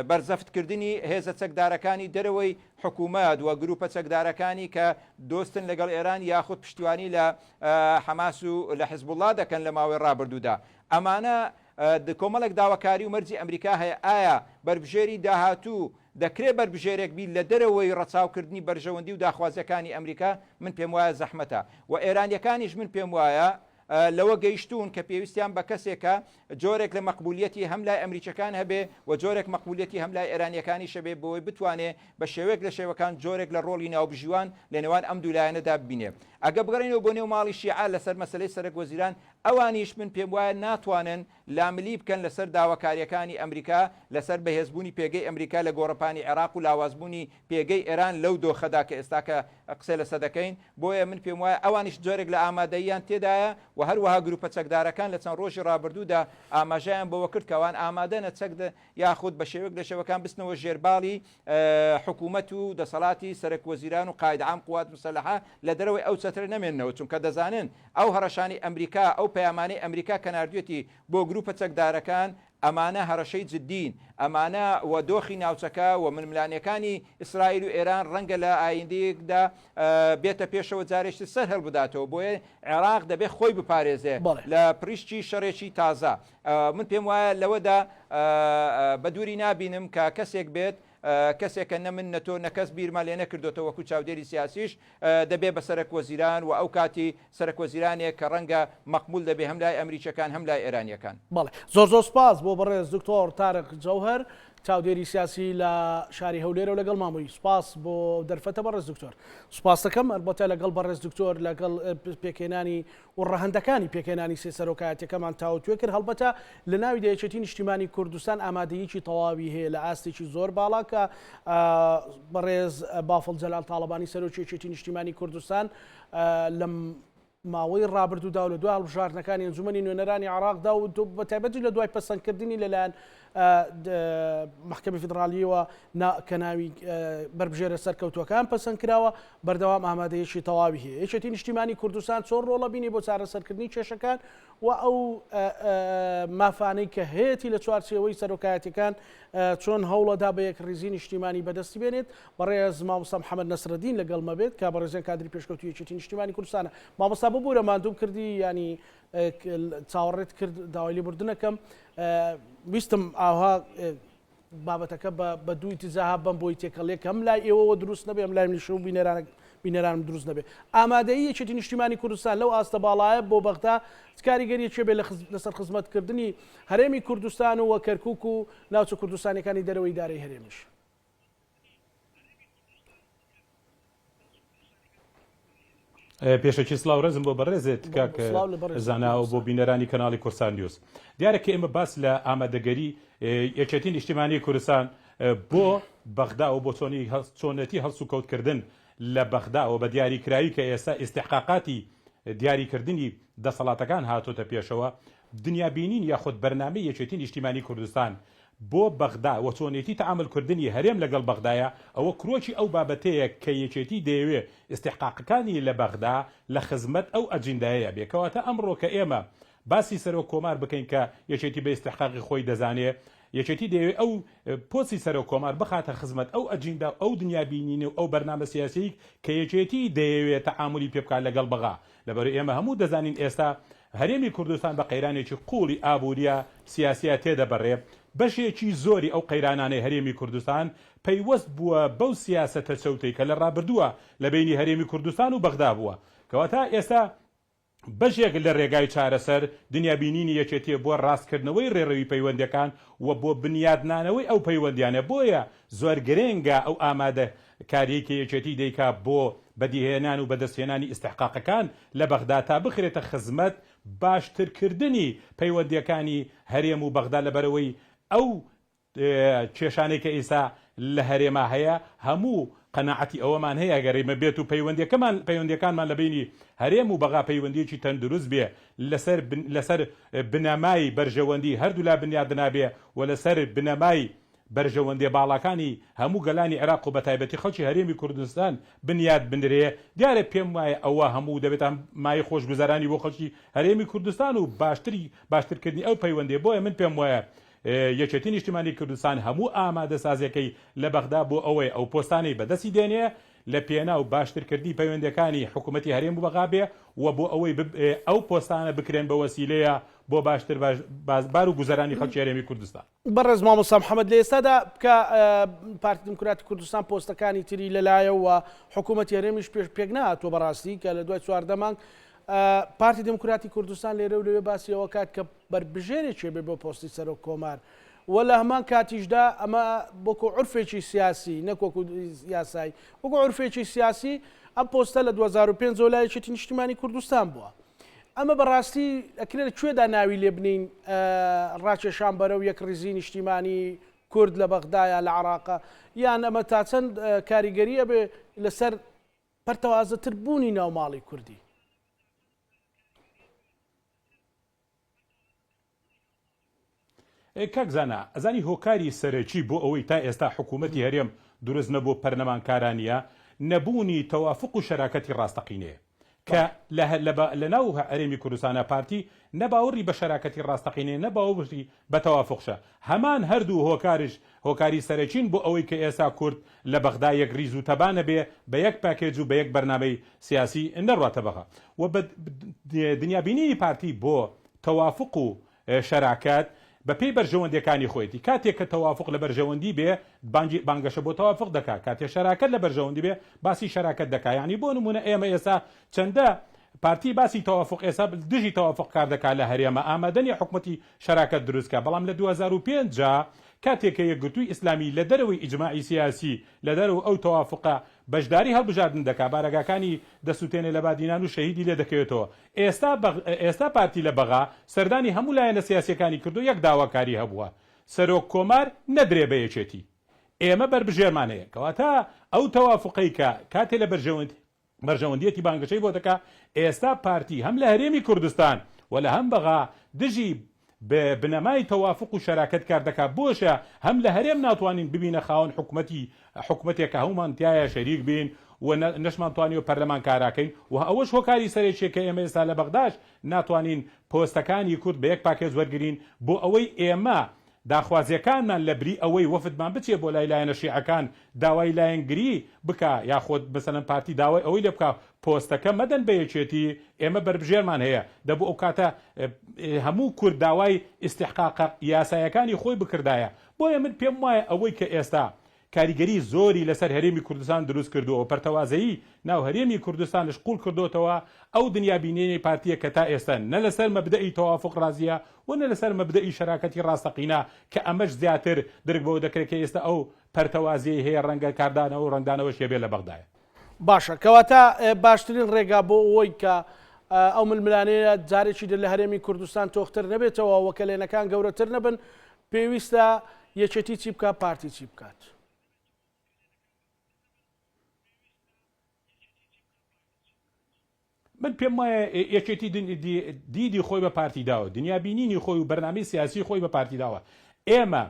بەرزەفتکردنی هێزە چەکدارەکانی دەرەوەی حکوومەت و گروپە چەکدارەکانی کە دۆستن لەگەڵ ئێران یاخود پشتیوانی لە حەماس و لە حزبوڵڵا دەکەن لە ماوەی ڕابردوودا ئەمانە کۆمەڵێک داواکاری و مەرجی ئەمریکا هەیە ئایا بەربژێری داهاتوو دەکرێ بەربژێرێک بی لە دەرەوەی ڕەچاوکردنی بەرژەوەندی و داخوازیەکانی ئەمریکا؟ من پێموایە زەحمەتە و ئێرانیەکانیش من پێموایە لەوە گەیشتوون کە پێویستیان بە کەسێکە جۆرێک لە مەقبولیەتی هەم لای ئەمریکیەکان هەبێ و جۆرێک مەقبولیەتی هەم لای ئێرانیەکانیش هەبێ بۆی بتوانێ بە شێوەیەک لە شێوەکان جۆرێک لە ڕۆڵی ناوبژیوان لە نێوان ئەم دوو لایەنەدا ببینێ. ئەگە بگەڕێینەوە بۆ نێو ماڵی شیعە لەسەر مەسەلەی سەرەک وەزیران ئەوانیش من پێموایە ناتوانن لاملی بکەن لەسەر داواکارییەکانی ئەمریکا لەسەر بەهێزبوونی پێگەی ئەمریکا لە گۆڕەپانی عێراق و لاوازبوونی پێگەی ئێران لەو دۆخەدا کە ئێستاکە قسەی لەسەر دەکەین، بۆیە من پێموایە ئەوانیش جۆرێک لە ئامادەییان تێدایە و هەروەها گروپە چەکدارەکان لە چەند ڕۆژی ڕابردوودا ئاماژەیان بەوە کرد کە ئەوان ئامادەنە چەک یاخود بە شێوەیەک لە شێوەکان بچنەوە ژێر باڵی حکوومەت و دەسەڵاتی سەرەک وەزیران و قائید عام قوات مسەلەحە لە دەرەوەی ئەو چەترە نەمێننەوە چونکە دەزانن ئەو هەڕەشانەی ئەمریکا ئەو پەیامانەی ئەمریکا کە ناردوێتی بۆ گروپە چەکدارەکان ئەمانە هەڕەشەی جدین ئەمانە و دۆخی ناوچەکە و ململانێکانی ئیسرائیل و ئێران ڕەنگە لە ئایندەیەکدا بێتە پێشەوە جارێکی تر سەر هەڵبداتەوە بۆیە عێراق دەبێت خۆی بپارێزێ لە پریشکی شەڕێکی تازە من پێم وایە لەوەدا بە دووری نابینم کە کەسێک بێت کەسێکە نە من نە تۆ نە کەس بیرمان لێ نەکردۆتەوە وەکو چاودێری سیاسیش دەبێ بە سەرەک وەزیران و ئەو کاتی سەرەک وەزیرانێک کە ڕەنگە مەقبول دەبێ هەم لای ئەمریکیەکان هەم لای ئێرانیەکان. بەڵێ زۆر زۆر سوپاس بۆ بەڕێز دکتۆر تارق جەوهەر. چاودێری سیاسی لە شاری هەولێرەوە لەگەڵمان بووی. سوپاس بۆ ئەو دەرفەتە بەڕێز دکتۆر. سوپاس دەکەم. ئەلبەتە لەگەڵ بەڕێز دکتۆر لەگەڵ پێکهێنانی و ڕەهەندەکانی پێکهێنانی سێ سەرۆکایەتیەکەمان تاوتوێ کرد. هەڵبەتە لە ناویدا یەکێتی نیشتیمانی کوردستان ئامادەییەکی تەواوی هەیە لە ئاستێکی زۆر باڵا کە بەڕێز بافڵ جەلال تاڵەبانی سەرۆکی یەکێتی نیشتیمانی کوردستان لەم ماوەی ڕابردوودا و لە دوای هەڵبژاردنەکانی ئەنجومەنی نوێنەرانی عێراقدا و بە تایبەتیش لە دوای پەسەندکردنی لەلایەن مەحکەمەی فیدراڵییەوە کە ناوی بەربژێرە سەرکەوتووەکان پەسەند کراوە، بەردەوام ئامادەیەکی تەواوی هەیە. یەکێتی نیشتیمانی کوردستان چۆن ڕۆڵە بینی بۆ چارەسەرکردنی کێشەکان و ئەو مافانەی کە هەیەتی لە چوارچێوەی سەرۆکایەتیەکان چۆن هەوڵەدا بە یەکڕیزی نیشتیمانی بەدەستی بێنێت؟ بەڕێز مامۆستا محەمەد نەسرەدین لەگەڵمە بێت کە بەڕێزیان کادری پێشکەوتووی یەکێتی نیشتیمانی کوردستانە. مامۆستا ببورە ماندووم کردی یانی چاوەڕێت کرد داوای لێبوردنەکەم ویستم ئاوها بابەتەکە بە دوو ئیتیجاها بەم بۆی تێکەڵیەک هەم لای ئێوەوە دروست نەبێ هەم لای منیش و بینەران بینەرانم دروست نەبێ. ئامادەیی یەکێتی نیشتیمانی کوردستان لەو ئاستە باڵایە بۆ بەغدا چ کاریگەریەکی بێ لەسەر خزمەتکردنی هەرێمی کوردستان و کەرکوک و ناوچە کوردستانیەکانی دەرەوەی ئیدارەی هەرێمیش؟ پێشەکی سڵاو ڕێزم بۆ بەڕێزت کاک زانا و بۆ بینەرانی کەناڵی کوردستان نیوز. دیارە کە ئێمە باس لە ئامادەگەری یەکێتی نیشتیمانی کوردستان بۆ بەغدا و بۆ چۆنی چۆنێتی هەڵسوکەوتکردن لە بەغدا و بە دیاریکراوی کە ئێستا ئیستحقاقاتی دیاریکردنی دەسەڵاتەکان هاتۆتە پێشەوە دنیابینین یاخود بەرنامەی یەکێتی نیشتیمانی کوردستان بۆ بەغدا و چۆنێتی تەعامول کردنی هەرێم لەگەڵ بەغدایە، ئەوە کرۆکی ئەو بابەتەیە کە یەکێتی دەیەوێ ئیستیحقاقەکانی لە بەغدا لە خزمەت ئەو ئەجیندایەیا بێ. کەواتە ئەمڕۆ کە ئێمە باسی سەرۆک کۆمار بکەین کە یەکێتی بە ئیستیحقاقی خۆی دەزانێ، یەکێتی دەیەوێ ئەو پۆستی سەرۆک کۆمار بخاتە خزمەت ئەو ئەجیندا و ئەو دنیابینینە و ئەو بەرنامە سیاسیەی کە یەکێتی دەیەوێ تەعامولی پێ بکات لەگەڵ بەغا. لەبەرئ ئێمە هەموو دەزانین ئێستا هەرێمی کوردستان بە قەیرانێکی قووڵی ئابوورییە سیاسییە تێدەبەڕێ، بەشێکی زۆری ئەو قەیرانانەی هەرێمی کوردستان پەیوەست بووە بەو سیاسەتە چەوتەی کە لە ڕابردووە لە بەینی هەرێمی کوردستان و بەغدا بووە. کەواتە ئێستا بەشێک لە ڕێگای چارەسەر دنیابینینی یەکێتییە بۆ ڕاستکردنەوەی ڕێڕەوی پەیوەندییەکان و بۆ بنیادنانەوەی ئەو پەیوەندییانە، بۆیە زۆر گرنگە ئەو ئامادە کاریەی کە یەکێتی دەیکا بۆ بەدیهێنان و بەدەستهێنانی ئیستحقاقەکان لە بەغدا تا بخرێتە خزمەت باشترکردنی پەیوەندیەکانی هەرێم و بەغدا لەبەرئەوەی ئەو کێشانەی کە ئیستا لە هەرێما هەیە هەموو قەناعەتی ئەوەمان هەیە گەر ئێمە بێت و پەیوەندیەکەمان پەیوەندیەکانمان لە بەینی هەرێم و بەغا پەیوەندیەکی تەندروست بێ لەسەر لەسەر بنەمای بەرژەوەندی هەردوولا بنیادنابێ و لەسەر بنەمای بەرژەوەندیە باڵاکانی هەموو گەلانی عێراق و بەتایبەتی خەڵکی هەرێمی کوردستان بنیات بنرێ، دیارە پێم وایە ئەوە هەموو دەبێتە مایەی خۆشگوزەرانی بۆ خەڵکی هەرێمی کوردستان و باشتری باشترکردنی ئەو پەیوەندیە، بۆیە من پێم وایە یەکێتی نیشتیمانی کوردستان هەموو ئامادەسازیەکەی لە بەغدا بۆ ئەوەیە ئەو پۆستانەی بەدەستی دێنێ لە پێناو باشترکردنی پەیوەندیەکانی حکومەتی هەرێم و بەغا بێ و بۆ ئەوەی ئەو پۆستانە بکرێن بە وەسیلەیە بۆ باشتر بار و گوزەرانی خەڵکی هەرێمی کوردستان. بەڕێز مامۆستا محەمەد لە ئێستادا کە پارتی دیموکراتی کوردستان پۆستەکانی تری لەلایە و حکوومەتی هەرێمیش پێش پێک نهاتووە بەڕاستی کە لە دوای 14 مانگ پارتی دیموکراتی کوردستان لێرە و لەوێ باسی ئەوە کات کە بەربژێرێکێ بێ بۆ پۆستی سەرۆک کۆمار و لە هەمان کاتیشدا ئەمە وەکو عرفێکی سیاسی نەک وەکو یاسایی وەکو عرفێکی سیاسی ئەم پۆستە لە 2005 لای یەکێتی نیشتیمانی کوردستان بووە. ئەمە بەڕاستی ئەکرێ لە کوێدا ناوی لێ بنێین ڕاکێشان بەرەو یەکڕیزی نیشتیمانی کورد لە بەغدا یا لە عراقە یان ئەمە تا چەند کاریگەری ئەبێ لەسەر پەرتەوازەتر بوونی ناو ماڵی کوردی؟ کاک زانا ئەزانی هۆکاری سەرەکی بۆ ئەوەی تا ئێستا حکوومەتی هەرێم دروست نەبووە پەرلەمانکارانیە نەبوونی تەوافق و شەراکەتی ڕاستەقینەیە کە لە لە ناو هەرێمی کوردستانا پارتی نە باوەڕی بە شەراکەتی ڕاستەقینەیە نە باوەڕی بە تەوافقشە هەمان هەردوو هۆکارش هۆکاری سەرەکین بۆ ئەوەی کە ئێستا کورد لە بەغدا یەک ڕیز و تەبا نەبێ بە یەک پاکێج و بە یەک بەرنامەی سیاسی نەڕواتە بەغا و بە دنیابینینی پارتی بۆ تەوافق و شەراکەت بە پێی بەرژەوەندیەکانی خۆیەتی کاتێک کە تەوافق لە بەرژەوەندی بێ بانگی بانگەشە بۆ تەوافق دەکا کاتێ شەراکەت لە بەرژەوەندی بێ باسی شەراکەت دەکا یانی بۆ نمونە ئێمە ئێستا چەندە پارتی باسی تەوافوق ئێستا دژی تەوافوق کار دەکا لە هەرێمە ئامادە نیە حکومەتی شەراکەت دروست کا بەڵام لە 2005 جا کاتێک کە یەکگرتووی ئیسلامی لە دەرەوەی ئیجماعی سیاسی لە دەرەوە ئەو تەوافوقە بەشداری هەڵبژاردن دەکا بارەگاکانی دەسوتێنێ لە بادینان و شەهیدی لێ دەکەوێتەوە ئێستا ئێستا پارتی لە بەغا سەردانی هەموو لایەنە سیاسیەکانی کردو یەک داواکاری هەبووە سەرۆک کۆمار نەدرێ بە یەکێتی ئێمە بەربژێرمان هەیە کەواتە ئەو تەوافوقەی کە کاتێ لە بەرژەوەند بەرژەوەندیەتی بانگەشەی بۆ دەکا، ئێستا پارتی هەم لە هەرێمی کوردستان و لە هەم بەغا دژی بنەمای تەوافوق و شەراکەت کار دەکا، بۆشە هەم لە هەرێم ناتوانین ببینە خاوەن حکومەتی حکومەتێک کە هەموومان تیایا شەریک بین و نەشمان توانیوە پەرلەمان کاراکەین و ئەوەش هۆکاری سەرەکیە کە ئێمە ئێستا لە بەغداش ناتوانین پۆستەکانی کورد بە یەک پاکێج وەرگرین بۆ ئەوەی ئێمە داخوازیەکانمان لە بری ئەوەی وەفدمان بچێ بۆ لای لایەنە شیعەکان داوای لایەنگری بکا یاخۆد مەسەلەن پارتی داوای ئەوەی لێ بکا پۆستەکە مەدەن بە یەکێتی ئێمە بەربژێرمان هەیە دەبوو ئەو کاتە هەموو کورد داوای ئیستحقاقە یاسایەکانی خۆی بکردایە بۆیە من پێم وایە ئەوەی کە ئێستا کاریگەری زۆری لەسەر هەرێمی کوردستان دروست کردووە و پەرتەوازەیی ناو هەرێمی کوردستانش قوڵ کردۆتەوە، ئەو دنیابینیەی پارتیە کە تا ئێستا نە لەسەر مەبدەئی تەوافوق ڕازیە و نە لەسەر مەبدەئی شەراکەتی ڕاستەقینە کە ئەمەش زیاتر درک بەوە دەکرێت کە ئێستا ئەو پەرتەوازیەی هەیە ڕەنگە کاردانەوە و ڕەنگدانەوەش هەبێت لە بەغدایە. باشە کەواتە باشترین ڕێگا بۆ ئەوەی کە ئەو ململانێیە جارێکی تر لە هەرێمی کوردستان تۆختر نەبێتەوە و کەلێنەکان گەورەتر نەبن پێویستە یەکێتی چی بکات پارتی چی بکات؟ من پێم وایە یەکێتی دیدی خۆی بە پارتی داوە، دنیابینینی خۆی و بەرنامەی سیاسی خۆی بە پارتی داوە. ئێمە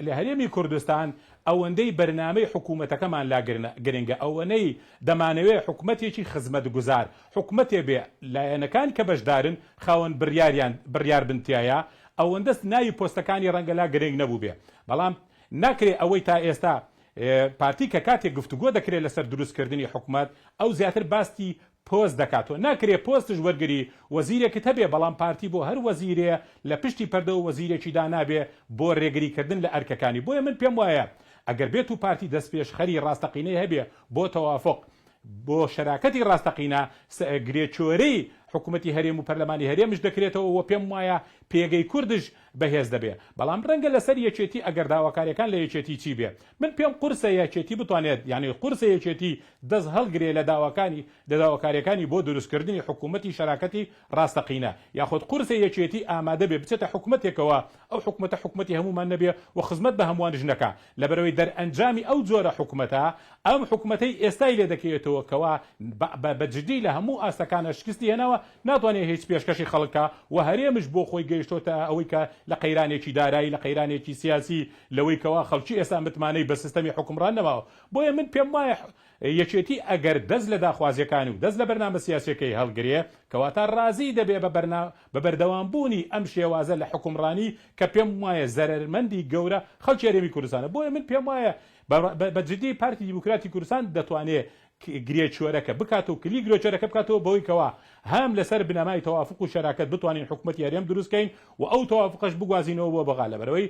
لە هەرێمی کوردستان ئەوەندەی بەرنامەی حکوومەتەکەمان لا گرنگە، ئەوەنەی دەمانەوێ حکومەتێکی خزمەتگوزار، حکومەتێ بێ لایەنەکان کە بەشدارن خاوەن بڕیاریان بڕیار بن تیایا، ئەوەندەس ناوی پۆستەکانی ڕەنگە لا گرنگ نەبووبێ، بەڵام ناکرێ ئەوەی تا ئێستا پارتی کە کاتێک گفتوگۆ دەکرێت لەسەر دروستکردنی حکومەت ئەو زیاتر باستی پۆست دەکات تۆ ناکرێ پۆستش وەرگری وەزیرێکت هەبێ بەڵام پارتی بۆ هەر وەزیرێ لە پشتی پەردەوە وەزیرێکی دانابێ بۆ رێگری کردن لە ئەرکەکانی بۆیە من پێم وایە ئەگەر بێتو پارتی دەستپێشخەری راستەقینەی هەبێ بۆ تەوافوق بۆ شەراکەتی ڕاستەقینە گرێچۆرەی حکومەتی هەرێم و پەرلەمانی هەرێمش دەکرێتەوە و پێم وایە پێگەی کوردش بەهێز دەبێ بەڵام ڕەنگە لەسەر یەکێتی ئەگەر داواکاریەکان لە یەکێتی چی بێ من پێم قورسە یەکێتی بتوانێت یانی قورسە یەکێتی دەست هەڵگرێ لە داواکانی لە داواکاریەکانی بۆ دروستکردنی حکومەتی شەراکەتی ڕاستەقینە یاخود قورسە یەکێتی ئامادە بێ بچێتە حکومەتێکەوە ئەو حکومەتە حکومەتی هەموومان نەبێ و خزمەت بە هەمووانش نەکا لەبەرئەوەی دەرئەنجامی ئەو جۆرە حکومەتە ئەم حکومەتەی ئێستای لێ دەکەوێتەوە کەوا بە جدی لە هەموو ئاستەکانا شکستی هێناوە ناتوانێ هیچ پێشکەشی خەڵک کا و هەرێمش بۆ خۆی گەیشتۆتە ئەوەی کە لە قەیرانێکی دارایی لە قەیرانێکی سیاسی لەوەی کەوا خەڵکی ئێستا متمانەی بە سیستەمی حوکمڕان نەماوە بۆیە من پێم وایە یەکێتی ئەگەر دەست لە داخوازیەکانی و دەست لە بەرنامە سیاسیەکەی هەڵگرێ کەواتە ڕازی دەبێ بە بە بەردەوام بوونی ئەم شێوازە لە حوکمڕانی کە پێم وایە زەرەرمەندی گەورە خەڵکی هەرێمی کوردستانە بۆیە من پێم وایە بە جدی پارتی دیموکراتی کوردستان دەتوانێ گرێچۆرەکە بکات و کلی گرێچۆرەکە بکاتەوە بەوەی کەوا هەم لەسەر بنەمای تەوافق و شەراکەت بتوانین حکومەتی هەرێم دروست کەین و ئەو تەوافقەش بگوازینەوە بۆ بەغا لەبەرئەوەی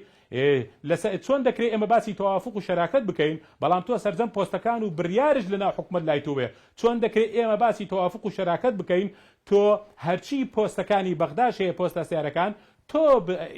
لەسەر چۆن دەکرێ ئێمە باسی تەوافق و شەراکەت بکەین بەڵام تۆ سەرجەم پۆستەکان و بریارش لەناو حکومەت لای تۆ بێ چۆن دەکرێ ئێمە باسی تەوافق و شەراکەت بکەین تۆ هەرچی پۆستەکانی بەغداش هەیە پۆستە سیارەکان تۆ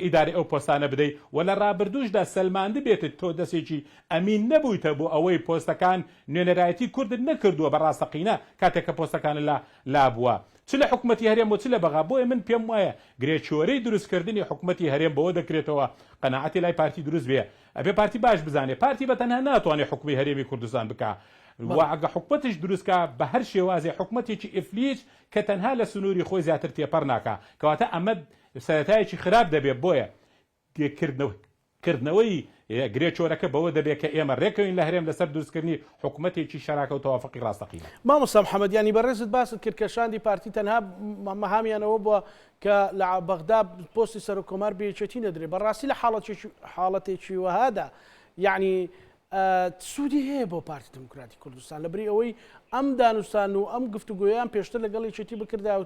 ئیدارەی ئەو پۆستانە بدەی و لە ڕابردووشدا سەلماندبێتت تۆ دەسێکی ئەمین نەبوویتە بۆ ئەوەی پۆستەکان نوێنەرایەتی کوردت نەکردووە بە ڕاستەقینە کاتێک کە پۆستەکانت لا لابووە چ لە حکومەتی هەرێم و چ لە بەغا بۆیە من پێم وایە گرێچۆرەی دروستکردنی حکومەتی هەرێم بەوە دەکرێتەوە قەناعەتی لای پارتی دروست بێ ئەبێ پارتی باش بزانێ پارتی بە تەنها ناتوانێ حوکمی هەرێمی کوردستان بکا و ئەگە حکومەتیش دروست کا بە هەر شێوازێ حکومەتێکی ئیفلیج کە تەنها لە سنوری خۆی زیاتر تێپەڕ ناکا کەواتە ئەمە سەرەتایەکی خراپ دەبێ بۆیە کردنەوەی کردنەوەی گرێ چۆرەکە بەوە دەبێ کە ئێمە رێکەوین لە هەرێم لەسەر دروستکردنی حکومەتێکی شەراکە و تەوافقی ڕاستەقینە. مامۆستا محەمەد یانی بەڕێزت باست کرد کە شاندی پارتی تەنها مەهامیان ئەوە بووە کە لە بەغدا پۆستی سەرۆک کۆمار بە یەکێتی نەدرێ بەڕاستی لە حاڵەتێکی وەهادا یانی سوودی هەیە بۆ پارتی دیموکراتی کوردستان لە بری ئەوەی ئەم دانوستان و ئەم گفتوگۆیان پێشتر لەگەڵ یەکێتی بکردایە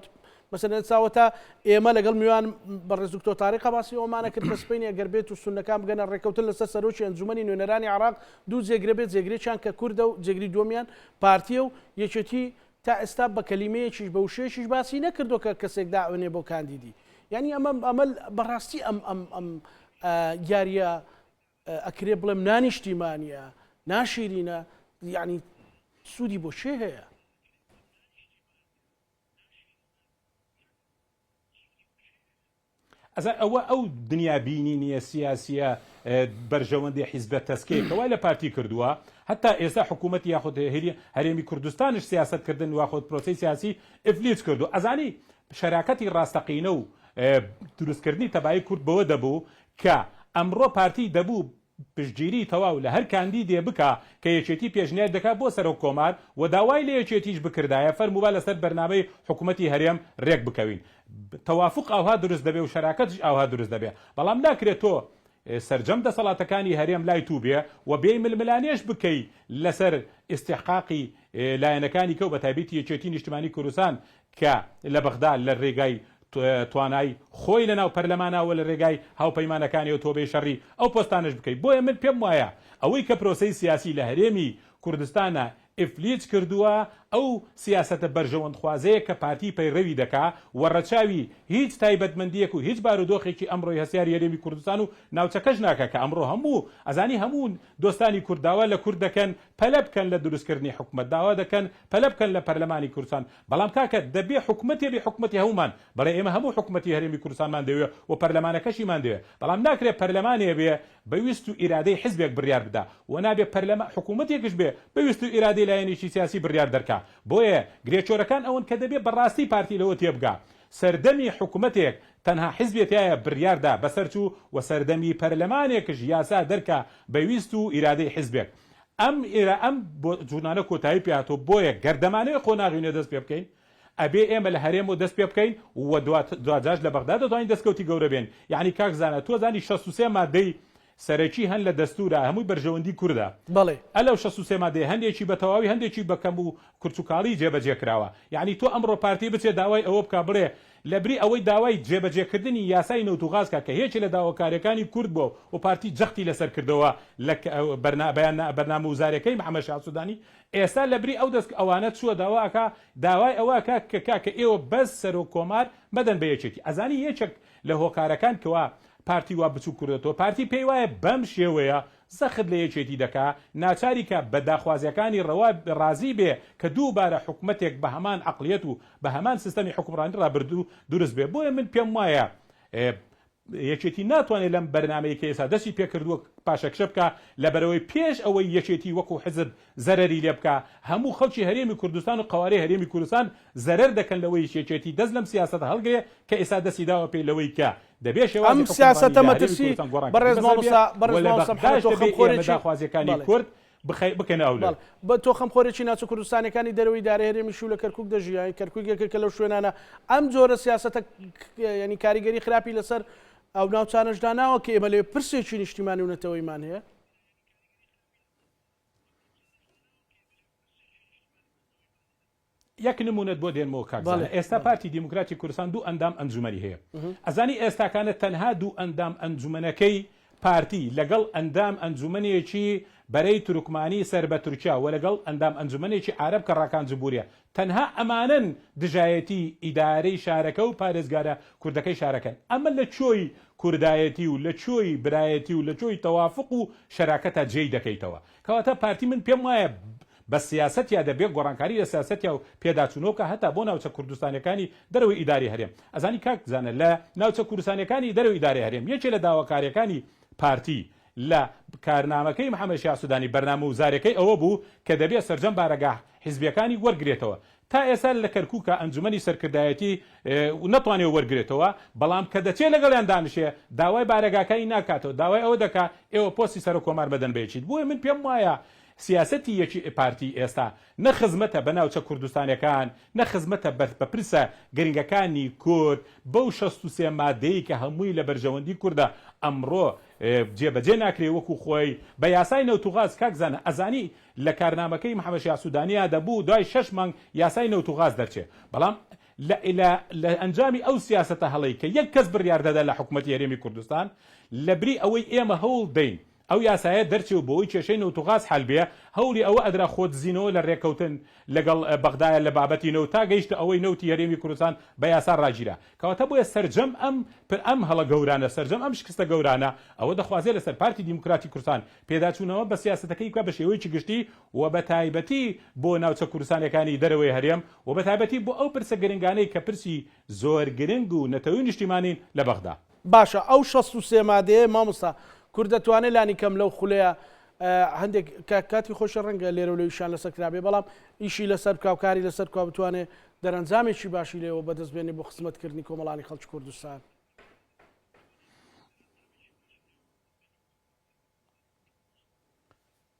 مەسەلەن چاوەتا ئێمە لەگەڵ میوان بەڕێز دکتۆر تاریقە باسی ئەومانە کرد کە سبەینێ ئەگەر بێت و سوننەکان بگەنە ڕێککەوتن لەسەر سەرۆکی ئەنجومەنی نوێنەرانی عێراق دوو جێگرە بێت جێگرێکیان کە کوردە و جێگری دووەمیان پارتیە و یەکێتی. تا ئێستا بە کەلیمەیەکیش بە وشەیەکیش باسی نەکردووە کە کەسێک داونێ بۆ کاندیدی. یانی ئەمە ئەمە بەڕاستی ئەم ئەم ئەم یاریە ئەکرێ بڵێم نانیشتیمانیە ناشیرینە یعنی سوودی بۆ کێ هەیە؟ ئەزا ئەوە ئەو دنیابینینیە سیاسیە بەرژەوەندی حیزبە تەسکەیە کە وای لە پارتی کردووە هەتا ئێستا حکوومەتی یاخود هەرێمی کوردستانش سیاسەت کردن واخۆت پرۆسەی سیاسی ئفلیج کردو ئەزانی شەراکەتی ڕاستەقینە و دروستکردنی تەبایی کورد بەوە دەبوو کە ئەمڕۆ پارتی دەبوو پشتگیری تەواو لە هەر کاندیدێ بکا کە یەکێتی پێشنیار دەکا بۆ سەرۆک کۆمار و داوای لە یەکێتیش بکردایە فەرمووبا لەسەر بەرنامەی حکومەتی هەرێم رێک بکەوین تەوافوق ئاوها دروست دەبێ و شەراکەتیش ئاوها دروست دەبێ بەڵام ناکرێ تۆ سەرجەم دەسەڵاتەکانی هەرێم لای توو بێ و بێی ململانێش بکەی لەسەر ئیستیحقاقی لایەنەکانی کە و بەتایبەتی یەکێتی نیشتمانی کوردستان کە لە بەغدا لە رێگای توانای خۆی لە ناو پەرلەمانا و لە رێگای هاوپەیمانەکانیەوە تۆبەی شەڕی ئەو پۆستانەش بکەی بۆیە من پێم وایە ئەوەی کە پرۆسەی سیاسی لە هەرێمی کوردستانا ئیفلیج کردووە ئەو سیاسەتە بەرژەوەندخوازەیە کە پارتی پەیڕەوی دەکا و رەچاوی هیچ تایبەتمەندیەک و هیچ بارودۆخێکی ئەمڕۆی هەستیاری هەرێمی کوردستان و ناوچەکەش ناکا کە ئەمڕۆ هەموو ئەزانی هەموو دۆستانی کورد داوا لە کورد دەکەن پەلە بکەن لە دروستکردنی حکومەت داوا دەکەن پەلە بکەن لە پەرلەمانی کوردستان بەڵام کاکە دەبێ حکومەتێ بێ حکومەتی هەموومان بەڵێ ئێمە هەموو حکومەتی هەرێمی کوردستانمان دەوێ و پەرلەمانەکەشیمان دەوێ بەڵام ناکرێ پەرلەمانێ بێ بە ویست و ئیرادەی حزبێک بڕیار بدا و نابێ پەرلەما حکومەتێکش بێ بە ویست و ئیرادەی لایەنێکی سیاسی بڕیار دەرکا بۆیە گرێچۆرەکان ئەوەن کە دەبێ بەڕاستی پارتی لەوە تێبگا سەردەمی حکومەتێک تەنها حزبێ تیایە بریار دا بەسەر چوو و سەردەمی پەرلەمانێکش یاسا دەرکا بە ویست و ئیرادەی حزبێک ئەم ئیرا ئەم بۆ جونانە کۆتایی پێ هاتووە بۆیە گەر دەمانەوێ قۆناغی نوێ دەست پێ بکەین ئەبێ ئێمە لە هەرێمەوە دەست پێ بکەین و دواجارش لە بەغدا دەتوانین دەستکەوتی گەورە بێن یەعنی کاک زانا تۆ زانی 63 مادەی سەرەکی هەن لە دەستورا هەمووی بەرژەوەندی کوردە بەڵێ. ئە لەو 63 مادەیە هەندێکی بە تەواوی هەندێکی بە کەم و کورچ و کاڵی جێبەجێ کراوە یەعنی تۆ ئەمڕۆ پارتی بچێ داوای ئەوە بکا بڵێ لەبری ئەوەی داوای جێبەجێکردنی یاسای نەوت و غاز کا کە یەکێ لە داواکاریەکانی کورد بوە و پارتی جەختی لەسەر کردەوە لە بەرنامە وزاریەکەی محمد شیاع سودانی ئێستا لەبری ئەو دەست ئەوانە چوە داوا ئەکا داوای ئەوە ئەکا کە کاکە ئێوە بەس سەرۆک کۆمار مەدەن بە یەکێتی ئەزانی یەکێک لە هۆکارەکان کەوا پارتی وا بچوک کردۆتەوە پارتی پێی وایە بەم شێوەیە زەخت لە یەکێتی دەکا، ناچاری کا بە داخوازیەکانی ڕەوا ڕازی بێ کە دووبارە حکومەتێک بە هەمان عەقڵیەت و بە هەمان سیستەمی حوکمڕانی ڕابردوو دروست بێ. بۆیە من پێم وایە یەکێتی ناتوانێ لەم بەرنامەی کە ئێستا دەستی پێکردووە پاشەکشە بکا، لەبەرئەوەی پێش ئەوەی یەکێتی وەکو حزب زەرەری لێ بکا، هەموو خەڵکی هەرێمی کوردستان و قەوارەی هەرێمی کوردستان زەرەر دەکەن لەوەی یەکێتی دەست لەم سیاسەتە هەڵگرێ کە ئێستا دەستی داوە پێ لەوەی کە دەبێ شێوازی ئەم حوکمڕانی سیاسەتە لە هەرێمی مەترسی کوردستان گۆڕانکاری بەڕێز بەسەر بێ مامۆستا و بەڕێز لە مامۆستا محەمەد بەغداش تۆ دەبێ ئێمە خەمخۆرێکی داخوازیەکانی بەڵێ کورد بخەی بکەینە بەڵێ ئەولەوێ. بە تۆ خەمخۆرێکی ناوچە کوردستانیەکانی دەرەوەی ئیدارەی هەرێمیشی و لە کەرکوک دەژی یانی کەرکوک یەکێکە لەو شوێنانە ئەم جۆرە سیاسەتە یانی کاریگەری خراپی لەسەر ئەو ناوچانەش داناوە کە ئێمە لەوێ پرسێکی نیشتیمانی و نەتەوەیمان هەیە؟ یەک نمونەت بۆ دێنمەوە کاک زانا ئێستا پارتی دیموکراتی کوردستان دوو ئەندام ئەنجومەنی هەیە ئەزانی ئێستاکانە تەنها دوو ئەندام ئەنجومەنەکەی پارتی لەگەڵ ئەندام ئەنجومەنێکی بەرەی تورکمانی سەر بە تورکیا و لەگەڵ ئەندام ئەنجومەنێکی عارەب کە ڕاکان جبوریە تەنها ئەمانەن دژایەتی ئیدارەی شارەکە و پارێزگارە کوردەکەی شارەکەن ئەمە لە چۆی کوردایەتی و لە چۆی برایەتی و لە چۆی تەوافق و شەراکەتا جێی دەکەیتەوە کەواتە پارتی من پێم وایە بە سیاسەتیا دەبێ گۆڕانکاری لە سیاسەتیا و پێداچوونەوە بکا هەتا بۆ ناوچە کوردستانیەکانی دەرەوەی ئیدارەی هەرێم. ئەزانی کاک زانا لە ناوچە کوردستانیەکانی دەرەوەی ئیدارەی هەرێم یەکێ لە داواکاریەکانی پارتی لە کارنامەکەی محەمەد شیاع سودانی بەرنامە وزاریەکەی ئەوە بوو کە دەبێ سەرجەم بارەگا حیزبیەکانی وەرگرێتەوە تا ئێستا لە کەرکوکا ئەنجومەنی سەرکردایەتی نەتوانیوە وەرگرێتەوە، بەڵام کە دەچێ لەگەڵیان دانیشێ داوای بارەگاکانی ناکاتەوە، داوای ئەوە دەکا ئێوە پۆستی سەرۆک کۆمار مەدەن بە یەکیت. بۆیە من پێم وایە سیاسەتی یەکی پارتی ئێستا نە خزمەتە بە ناوچە کوردستانیەکان، نە خزمەتە بە پرسە گرنگەکانی کورد، بەو 63 مادەیەی کە هەمووی لە بەرژەوەندی کوردە ئەمڕۆ جێبەجێ ناکرێ وەکو خۆی بە یاسای نەوت و غاز کاک زانا ئەزانی لە کارنامەکەی محەمەد شیاع سودانیا دەبوو دوای شەش مانگ یاسای نەوت و غاز دەرچێ بەڵام لە لە لە ئەنجامی ئەو سیاسەتە هەڵەی کە یەک کەس بڕیار دەدا لە حکومەتی هەرێمی کوردستان لە بری ئەوەی ئێمە هەوڵ دەین. ئەو یاسایە دەرچێ و بۆوەی کێشەی نەوت و غاز حەل بێ، هەوڵی ئەوە ئەدرا خۆدزینەوە لە رێککەوتن لەگەڵ بەغدایە لە بابەتی نەوت تا گەیشتە ئەوەی نەوتی هەرێمی کوردستان بە یاسا راگیرا. کەواتە بۆیە سەرجەم ئەم ئەم هەڵە گەورانە، سەرجەم ئەم شکستە گەورانە ئەوە دەخوازێ لەسەر پارتی دیموکراتی کوردستان پێداچوونەوە بە سیاسەتەکەی بکا بە شێوەیەکی گشتی و بە تایبەتی بۆ ناوچە کوردستانیەکانی دەرەوەی هەرێم و بە تایبەتی بۆ ئەو پرسە گرنگانەی کە پرسی زۆر گرنگ و نەتەوەی و نیشتیمانین لە بەغدا. باشە ئەو 63 مادەیە مامۆستا کورد دەتوانێت لانی کەم لەو خولەیە هەندێک کاتی خۆشە ڕەنگە لێرە و لەویشان لەسەر کرابێ بەڵام ئیشی لەسەر بکا و کاری لەسەر بکا بتوانێت دەرەنجامێکی باشی لێوە بەدەست بێنێ بۆ خزمەتکردنی کۆمەڵانی خەڵکی کوردستان.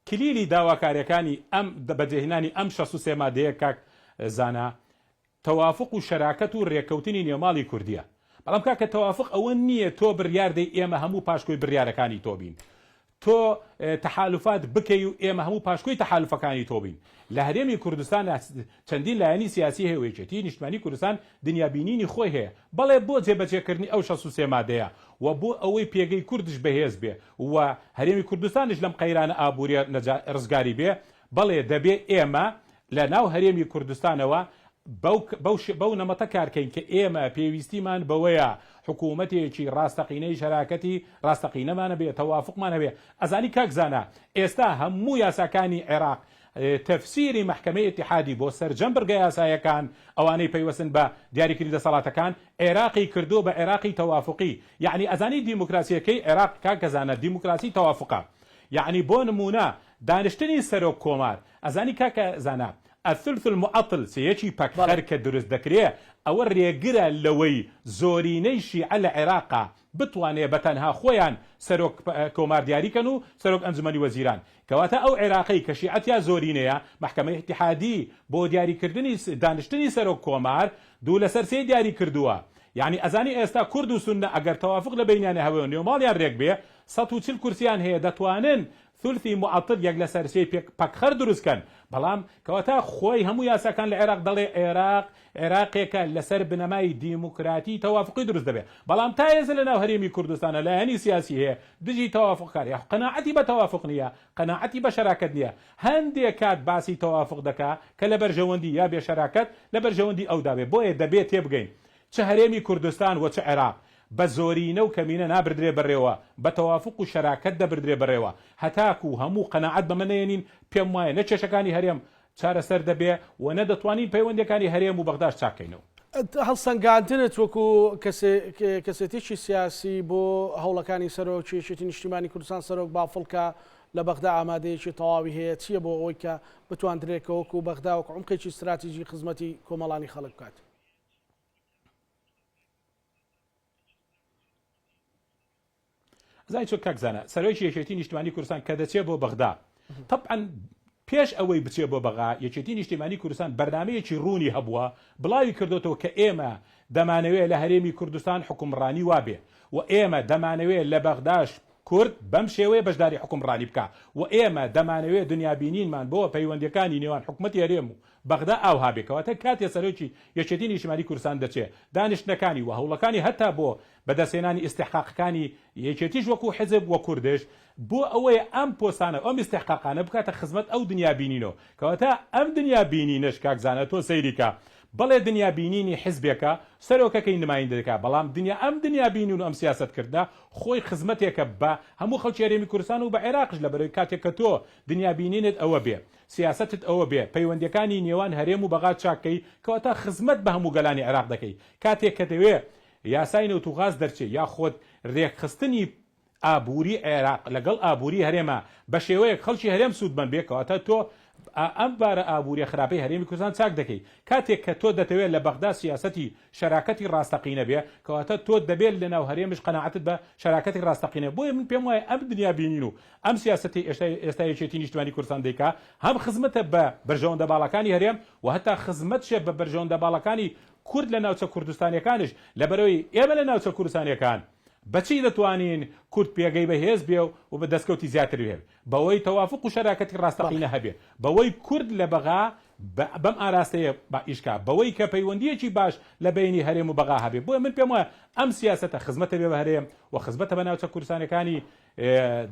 کلیلی داواکاریەکانی ئەم بەجێهێنانی ئەم 63 مادەیە کاک زانا تەوافق و شەراکەت و رێککەوتنی نێوماڵی کوردیە. بەڵام کاکە تەوافق ئەوە نییە تۆ بڕیار دەی ئێمە هەموو پاشکۆی بڕیارەکانی تۆ بین. تۆ تەحالوفات بکەی و ئێمە هەموو پاشکۆی تەحالوفەکانی تۆ بین. لە هەرێمی کوردستانا چەندین لایەنی سیاسی هەیە و یەکێتیی نیشتمانی کوردستان دنیابینینی خۆی هەیە. بەڵێ بۆ جێبەجێکردنی ئەو 63 مادەیە و بۆ ئەوەی پێگەی کوردش بەهێز بێ و هەرێمی کوردستانیش لەم قەیرانە ئابووریە ڕزگاری بێ، بەڵێ دەبێ ئێمە لە ناو هەرێمی کوردستانەوە بەو بەو بەو نەمەتە کار کەین کە ئێمە پێویستیمان بەوەیە حکوومەتێکی ڕاستەقینەی شەراکەتی ڕاستەقینەمان هەبێ، تەوافوقمان هەبێ. ئەزانی کاک زانا ئێستا هەموو یاساکانی عێراق تەفسیری مەحکەمەی ئیتیحادی بۆ سەرجەم بڕگە یاسایەکان ئەوانەی پەیوەستن بە دیاریکردنی دەسەڵاتەکان عێراقی کردووە بە عێراقی تەوافوقی یەعنی ئەزانی دیموکراسیەکەی عێراق کاکە زانا دیموکراسی تەوافوقە یەعنی بۆ نموونە دانیشتنی سەرۆک کۆمار ئەزانی کاکە زانا الثلث المعطل سێیەکی پەکخەر کە دروست دەکرێ ئەوە رێگرە لەوەی زۆرینەی شیعە لە عێراقا بتوانێ بە تەنها خۆیان سەرۆک کۆمار دیاری کەن و سەرۆک ئەنجومەنی وەزیران کەواتە ئەو عێراقەی کە شیعە تیا زۆرینەیە مەحکەمەی ئیتیحادی بۆ دیاری کردنی دانیشتنی سەرۆک کۆمار دوو لەسەر سێی دیاری کردووە یانی ئەزانی ئێستا کورد و سوننە ئەگەر تەوافوق لە بەینیانە هەبێ و نێوماڵیان رێک بێ 140 کورسیان هەیە دەتوانن ثلثی معطل یەک لەسەر سێی پێک پەکخەر دروست کەن بەڵام کەواتە خۆی هەموو یاساکان لە عێراق دەڵێ عێراق عێراقێکە لەسەر بنەمای دیموکراتی تەوافقی دروست دەبێ بەڵام تا ئێستا لەناو هەرێمی کوردستانە لایەنی سیاسی هەیە دژی تەوافق کار یاخو قەناعەتی بە تەوافق نییە قەناعەتی بە شەراکەت نییە هەندێ کات باسی تەوافق دەکا کە لە بەرژەوەندی یا بێ شەراکەت لە بەرژەوەندی ئەودا بێ بۆیە دەبێ تێبگەین چ هەرێمی کوردستان و چ عێراق بە زۆرینە و کەمینە نابردرێ بەڕێوە، بە تەوافوق و شەراکەت دەبردرێ بەڕێوە، هەتاکوو هەموو قەناعەت بەمە نەیەنین، پێم وایە نە کێشەکانی هەرێم چارەسەر دەبێ و نە دەتوانین پەیوەندییەکانی هەرێم و بەغداش چاک کەینەوە. هەڵسەنگاندنت وەکوو کەسێتیی سیاسی بۆ هەوڵەکانی سەرۆکی یەکێتی نیشتیمانی کوردستان سەرۆک بافڵ کە لە بەغدا ئامادەیەکی تەواوی هەیە چییە بۆ ئەوەی کە بتواندرێ کە وەکوو بەغدا وەک عومقێکی ستراتیجی خزمەتی کۆمەڵانی خەڵک بکات؟ ئەزانی چۆن کاک زانا سەرۆکی یەکێتی نیشتمانی کوردستان کە دەچێ بۆ بەغدا تەبعەن پێش ئەوەی بچێ بۆ بەغا یەکێتی نیشتیمانی کوردستان بەرنامەیەکی ڕوونی هەبووە بڵاوی کردوتەوە کە ئێمە دەمانەوێ لە هەرێمی کوردستان حکومڕانی وابێ و ئێمە دەمانەوێ لە بەغداش کورد بەم شێوەیە بەشداری حکومڕانی بکا و ئێمە دەمانەوێ دنیابینینمان بۆ پەیوەندیەکانی نێوان حکومەتی هەرێم و بەغدا ئاوها بێ کەواتە کاتێ سەرۆکی یەکێتی نیشتمانی کوردستان دەچێ دانیشتنەکانی و هەوڵەکانی هەتا بۆ بەدەستهێنانی ئیستحقاقەکانی یەکێتیش وەکو حزب و کوردش بۆ ئەوەیە ئەم پۆستانە و ئەم ئیستحقاقانە بکاتە خزمەت ئەو دنیا بینینەوە کەواتە ئەم دنیا بینینەش کاک زانا تۆ سەیری کە بەڵێ دنیا بینینی حزبێکە سەرۆکەکەی نمایندە دەکا بەڵام دنیا ئەم دنیا بینین و ئەم سیاسەت کردنە خۆی خزمەتێکە بە هەموو خەڵکی هەرێمی کوردستان و بە عێراقش لەبەرئەوەی کاتێک کە تۆ دنیا بینینت ئەوە بێ سیاسەتت ئەوە بێ پەیوەندیەکانی نێوان هەرێم و بەغا چاک کەی کەواتە خزمەت بە هەموو گەلانی عێراق دەکەی کاتێک کە دەوێ یاسای نەوت و غاز دەرچێ یاخۆد رێکخستنی ئابووری عێراق لەگەڵ ئابووری هەرێما بە شێوەیەک خەڵکی هەرێم سوودمەند بێ کەواتە تۆ ئەم بارە ئابووریە خراپەی هەرێمی کوردستان چاک دەکەی کاتێک کە تۆ دەتەوێت لە بەغدا سیاسەتی شەراکەتی ڕاستەقینە بێ کەواتە تۆ دەبێت لەناو هەرێمش قەناعەتت بە شەراکەتی ڕاستەقینە بۆیە من پێم وایە ئەم دنیا بینین و ئەم سیاسەتەی ئێستا ئێستا یەکێتی نیشتمانی کوردستان دەیکا هەم خزمەتە بە بەرژەوەندە باڵاکانی هەرێم و هەتا خزمەتشە بە بەرژەوەندە باڵاکانی کورد لە ناوچە کوردستانیەکانش لەبەرئەوەی ئێمە لە ناوچە کوردستانیەکان. بەچی دەتوانین کورد پێگەی بەهێز بێ و بە دەستکەوتی زیاتر بێ؟ بەوەی تەوافوق و شەراکەتی ڕاستەقینە هەبێ، بەوەی کورد لە بەغا بەم ئاراستەیە ئیش کا، بەوەی کە پەیوەندییەکی باش لە بەینی هەرێم و بەغا هەبێ. بۆیە من پێم وایە ئەم سیاسەتە خزمەتە بێ بە هەرێم و خزمەتە بە ناوچە کوردستانیەکانی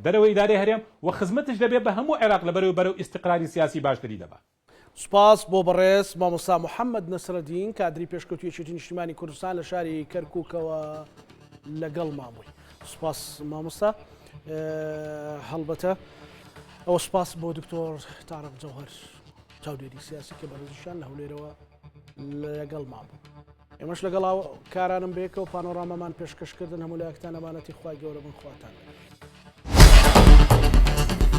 دەرەوەی ئیدارەی هەرێم و خزمەتش دەبێ بە هەموو عێراق لەبەرەوەی بەرەو ئیستیقراری سیاسی باشتری دەبا. سوپاس بۆ بەڕێز مامۆستا محەمەد نەسرەدین کادری پێشکەوتوی یەکێتی نیشتیمانی کوردستان لە شاری کەرکوکەوە لەگەڵمان بووی. سوپاس مامۆستا. هەڵبەتە ئەوە سوپاس بۆ دکتۆر تارق جەوهەر چاودێری سیاسی کە بەڕێزیشان لە هەولێرەوە لەگەڵمان بوو. ئێمەش لەگەڵ کارانم بەیەکەوە پانۆرامامان پێشکەشکردن هەموو لایەکتان ئەمانەتی خوای گەورە بن خواتان لەگەڵ.